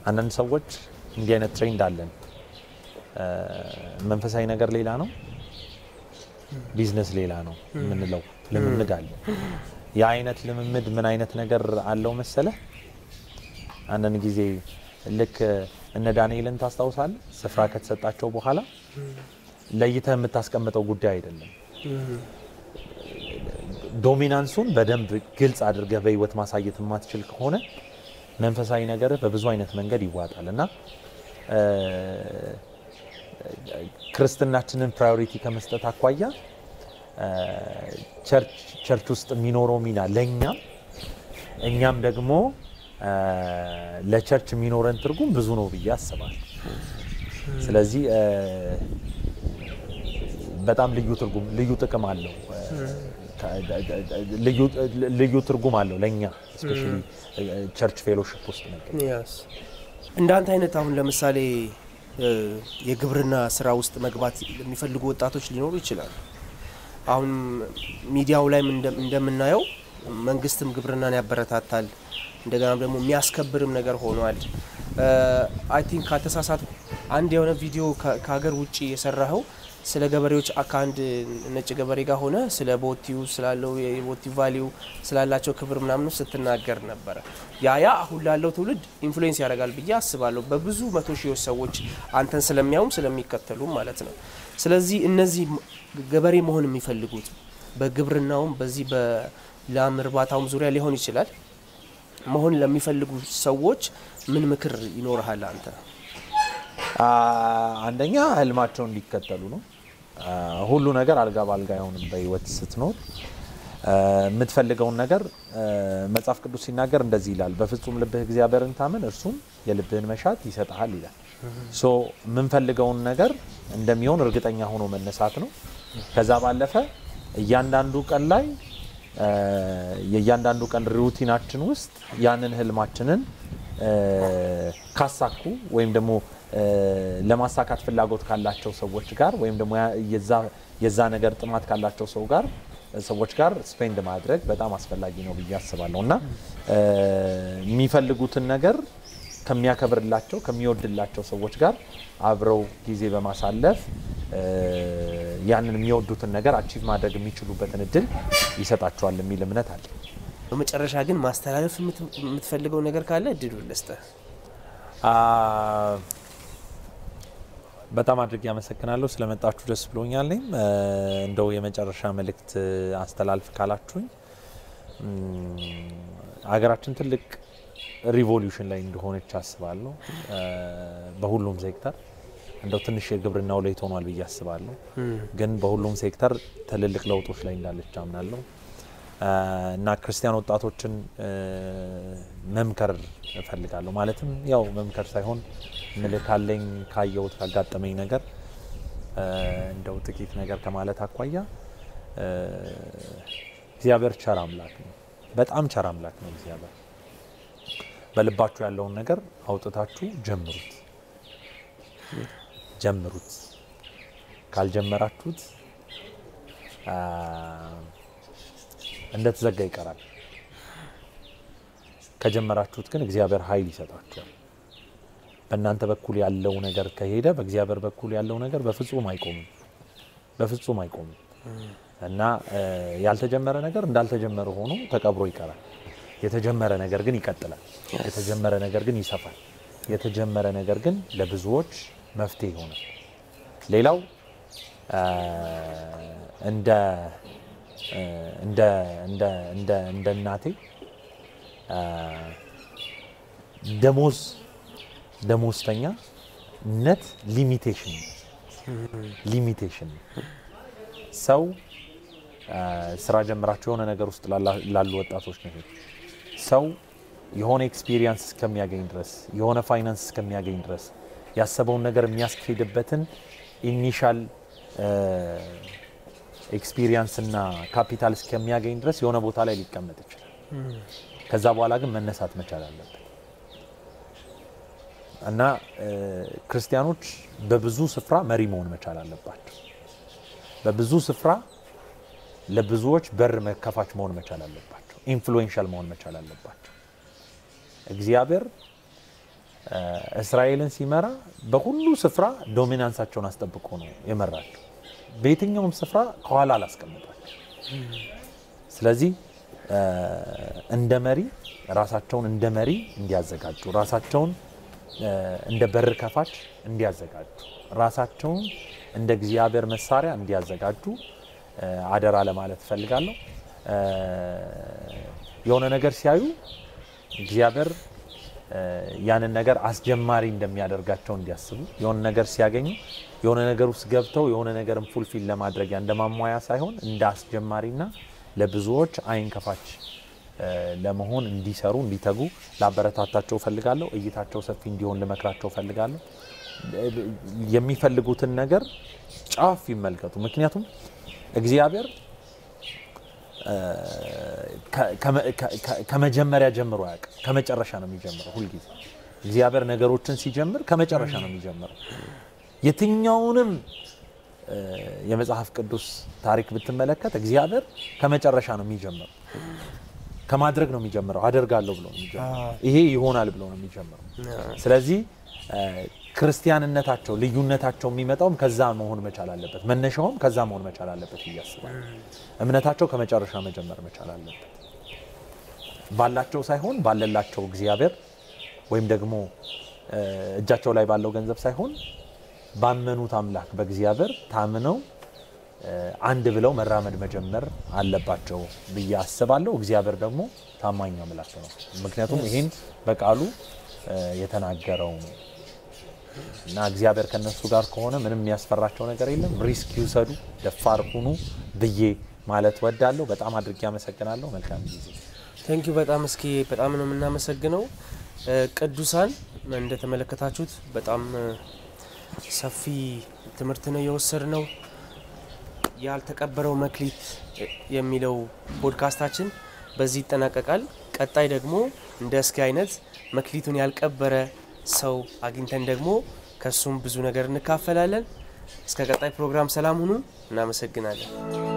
Speaker 2: አንዳንድ ሰዎች እንዲህ አይነት trend አለን። መንፈሳዊ ነገር ሌላ ነው፣ ቢዝነስ ሌላ ነው የምንለው ልምምድ አለ። ያ አይነት ልምምድ ምን አይነት ነገር አለው መሰለህ? አንዳንድ ጊዜ ልክ እነ ዳንኤልን ታስታውሳለህ? ስፍራ ከተሰጣቸው በኋላ ለይተህ የምታስቀምጠው ጉዳይ አይደለም። Dominance ኡን በደንብ ግልጽ አድርገህ በህይወት ማሳየት የማትችል ከሆነ መንፈሳዊ ነገር በብዙ አይነት መንገድ ይዋጣል። እና ክርስትናችንን priority ከመስጠት አኳያ church ውስጥ የሚኖረው ሚና ለእኛም፣ እኛም ደግሞ ለ church የሚኖረን ትርጉም ብዙ ነው ብዬ አስባለሁ። ስለዚህ በጣም ልዩ ትርጉም፣ ልዩ ጥቅም አለው፣ ልዩ ትርጉም አለው ለእኛ especially church fellowship ውስጥ መገኘት።
Speaker 1: እንዳንተ አይነት አሁን ለምሳሌ የግብርና ስራ ውስጥ መግባት የሚፈልጉ ወጣቶች ሊኖሩ ይችላሉ። አሁን ሚዲያው ላይም እንደምናየው መንግስትም ግብርናን ያበረታታል፣ እንደገና ደግሞ የሚያስከብርም ነገር ሆኗል። I think ካልተሳሳትኩ አንድ የሆነ ቪዲዮ ከሀገር ውጭ የሰራኸው ስለ ገበሬዎች ከአንድ ነጭ ገበሬ ጋር ሆነ ስለ ቦቲው ስላለው የቦቲ value ስላላቸው ክብር ምናምን ስትናገር ነበረ። ያ አሁን ላለው ትውልድ influence ያደርጋል ብዬ አስባለሁ። በብዙ መቶ ሺዎች ሰዎች አንተን ስለሚያዩም ስለሚከተሉ ማለት ነው። ስለዚህ እነዚህ ገበሬ መሆን የሚፈልጉት በግብርናውም በዚህ በላም እርባታውም ዙሪያ ሊሆን ይችላል መሆን ለሚፈልጉ ሰዎች ምን ምክር ይኖርሃል አንተ?
Speaker 2: አንደኛ ህልማቸውን እንዲከተሉ ነው። ሁሉ ነገር አልጋ በአልጋ አይሆንም። በህይወት ስትኖር የምትፈልገውን ነገር መጽሐፍ ቅዱስ ሲናገር እንደዚህ ይላል፣ በፍጹም ልብህ እግዚአብሔርን ታመን እርሱም የልብህን መሻት ይሰጥሃል ይላል። So የምንፈልገውን ነገር እንደሚሆን እርግጠኛ ሆኖ መነሳት ነው። ከዛ ባለፈ እያንዳንዱ ቀን ላይ የእያንዳንዱ ቀን routine ኣችን ውስጥ ያንን ህልማችንን ካሳኩ ወይም ደግሞ ለማሳካት ፍላጎት ካላቸው ሰዎች ጋር ወይም ደግሞ የዛ ነገር ጥማት ካላቸው ሰው ጋር ሰዎች ጋር spend ማድረግ በጣም አስፈላጊ ነው ብዬ አስባለሁ እና የሚፈልጉትን ነገር ከሚያከብርላቸው ከሚወድላቸው ሰዎች ጋር አብረው ጊዜ በማሳለፍ ያንን የሚወዱትን ነገር achieve ማድረግ የሚችሉበትን እድል ይሰጣቸዋል የሚል እምነት አለ።
Speaker 1: በመጨረሻ ግን ማስተላለፍ የምትፈልገው ነገር ካለ እድሉን ልስጥህ።
Speaker 2: በጣም አድርጌ አመሰግናለሁ ስለመጣችሁ፣ ደስ ብሎኛል። እኔም እንደው የመጨረሻ መልእክት አስተላልፍ ካላችሁኝ ሀገራችን ትልቅ revolution ላይ እንደሆነች አስባለሁ። በሁሉም ሴክተር እንደው ትንሽ የግብርናው ላይ ሆኗል ብዬ አስባለሁ፣ ግን በሁሉም ሴክተር ትልልቅ ለውጦች ላይ እንዳለች አምናለሁ እና ክርስቲያን ወጣቶችን መምከር እፈልጋለሁ። ማለትም ያው መምከር ሳይሆን ምልህ ካለኝ ካየሁት ካጋጠመኝ ነገር እንደው ጥቂት ነገር ከማለት አኳያ እግዚአብሔር ቸር አምላክ ነው። በጣም ቸር አምላክ ነው እግዚአብሔር። በልባችሁ ያለውን ነገር አውጥታችሁ ጀምሩት ጀምሩት። ካልጀመራችሁት እንደተዘጋ ይቀራል። ከጀመራችሁት ግን እግዚአብሔር ኃይል ይሰጣችኋል። በእናንተ በኩል ያለው ነገር ከሄደ በእግዚአብሔር በኩል ያለው ነገር በፍጹም አይቆምም፣ በፍጹም አይቆምም እና ያልተጀመረ ነገር እንዳልተጀመረ ሆኖ ተቀብሮ ይቀራል። የተጀመረ ነገር ግን ይቀጥላል። የተጀመረ ነገር ግን ይሰፋል። የተጀመረ ነገር ግን ለብዙዎች መፍትሄ ይሆናል። ሌላው እንደ እንደ እንደ እንደ እንደ እናቴ ደሞዝተኛነት limitation ሰው ስራ ጀምራችሁ የሆነ ነገር ውስጥ ላሉ ወጣቶች ነው። ሰው የሆነ experience እስከሚያገኝ ድረስ የሆነ ፋይናንስ እስከሚያገኝ ድረስ ያሰበውን ነገር የሚያስኬድበትን initial experience እና ካፒታል እስከሚያገኝ ድረስ የሆነ ቦታ ላይ ሊቀመጥ ይችላል። ከዛ በኋላ ግን መነሳት መቻል አለበት እና ክርስቲያኖች በብዙ ስፍራ መሪ መሆን መቻል አለባቸው። በብዙ ስፍራ ለብዙዎች በር መከፋች መሆን መቻል አለባቸው። influential መሆን መቻል አለባቸው። እግዚአብሔር እስራኤልን ሲመራ በሁሉ ስፍራ dominance ኣቸውን አስጠብቆ ነው የመራቸው። በየትኛውም ስፍራ ከኋላ አላስቀምጣቸው። ስለዚህ እንደ መሪ ራሳቸውን እንደ መሪ እንዲያዘጋጁ፣ ራሳቸውን እንደ በር ከፋች እንዲያዘጋጁ፣ ራሳቸውን እንደ እግዚአብሔር መሳሪያ እንዲያዘጋጁ አደራ ለማለት እፈልጋለሁ። የሆነ ነገር ሲያዩ እግዚአብሔር ያንን ነገር አስጀማሪ እንደሚያደርጋቸው እንዲያስቡ፣ የሆነ ነገር ሲያገኙ የሆነ ነገር ውስጥ ገብተው የሆነ ነገርን fulfill ለማድረጊያ እንደ ማሟያ ሳይሆን እንደ አስጀማሪና ለብዙዎች አይን ከፋች ለመሆን እንዲሰሩ እንዲተጉ ላበረታታቸው እፈልጋለሁ። እይታቸው ሰፊ እንዲሆን ልመክራቸው እፈልጋለሁ። የሚፈልጉትን ነገር ጫፍ ይመልከቱ። ምክንያቱም እግዚአብሔር ከመጀመሪያ ጀምሮ አያውቅም፣ ከመጨረሻ ነው የሚጀምረው። ሁልጊዜ እግዚአብሔር ነገሮችን ሲጀምር ከመጨረሻ ነው የሚጀምረው። የትኛውንም የመጽሐፍ ቅዱስ ታሪክ ብትመለከት እግዚአብሔር ከመጨረሻ ነው የሚጀምረው። ከማድረግ ነው የሚጀምረው። አደርጋለሁ ብሎ ነው የሚጀምረው። ይሄ ይሆናል ብሎ ነው የሚጀምረው። ስለዚህ ክርስቲያንነታቸው ልዩነታቸው የሚመጣውም ከዛ መሆን መቻል አለበት። መነሻውም ከዛ መሆን መቻል አለበት ብዬ አስባለሁ። እምነታቸው ከመጨረሻ መጀመር መቻል አለበት። ባላቸው ሳይሆን ባለላቸው እግዚአብሔር ወይም ደግሞ እጃቸው ላይ ባለው ገንዘብ ሳይሆን ባመኑት አምላክ በእግዚአብሔር ታምነው አንድ ብለው መራመድ መጀመር አለባቸው ብዬ አስባለሁ። እግዚአብሔር ደግሞ ታማኝ አምላክ ነው። ምክንያቱም ይህን በቃሉ የተናገረው ነው እና እግዚአብሔር ከነሱ ጋር ከሆነ ምንም የሚያስፈራቸው ነገር የለም። Risk ይውሰዱ፣ ደፋር ሁኑ ብዬ ማለት ወዳለሁ። በጣም አድርጌ አመሰግናለሁ። መልካም ጊዜ።
Speaker 1: Thank you በጣም እስኪ በጣም ነው የምናመሰግነው። ቅዱሳን እንደተመለከታችሁት በጣም ሰፊ ትምህርት ነው የወሰድነው። ያልተቀበረው መክሊት የሚለው ፖድካስታችን በዚህ ይጠናቀቃል። ቀጣይ ደግሞ እንደ እስኪ አይነት መክሊቱን ያልቀበረ ሰው አግኝተን ደግሞ ከሱም ብዙ ነገር እንካፈላለን። እስከ ቀጣይ ፕሮግራም ሰላም ሁኑ። እናመሰግናለን።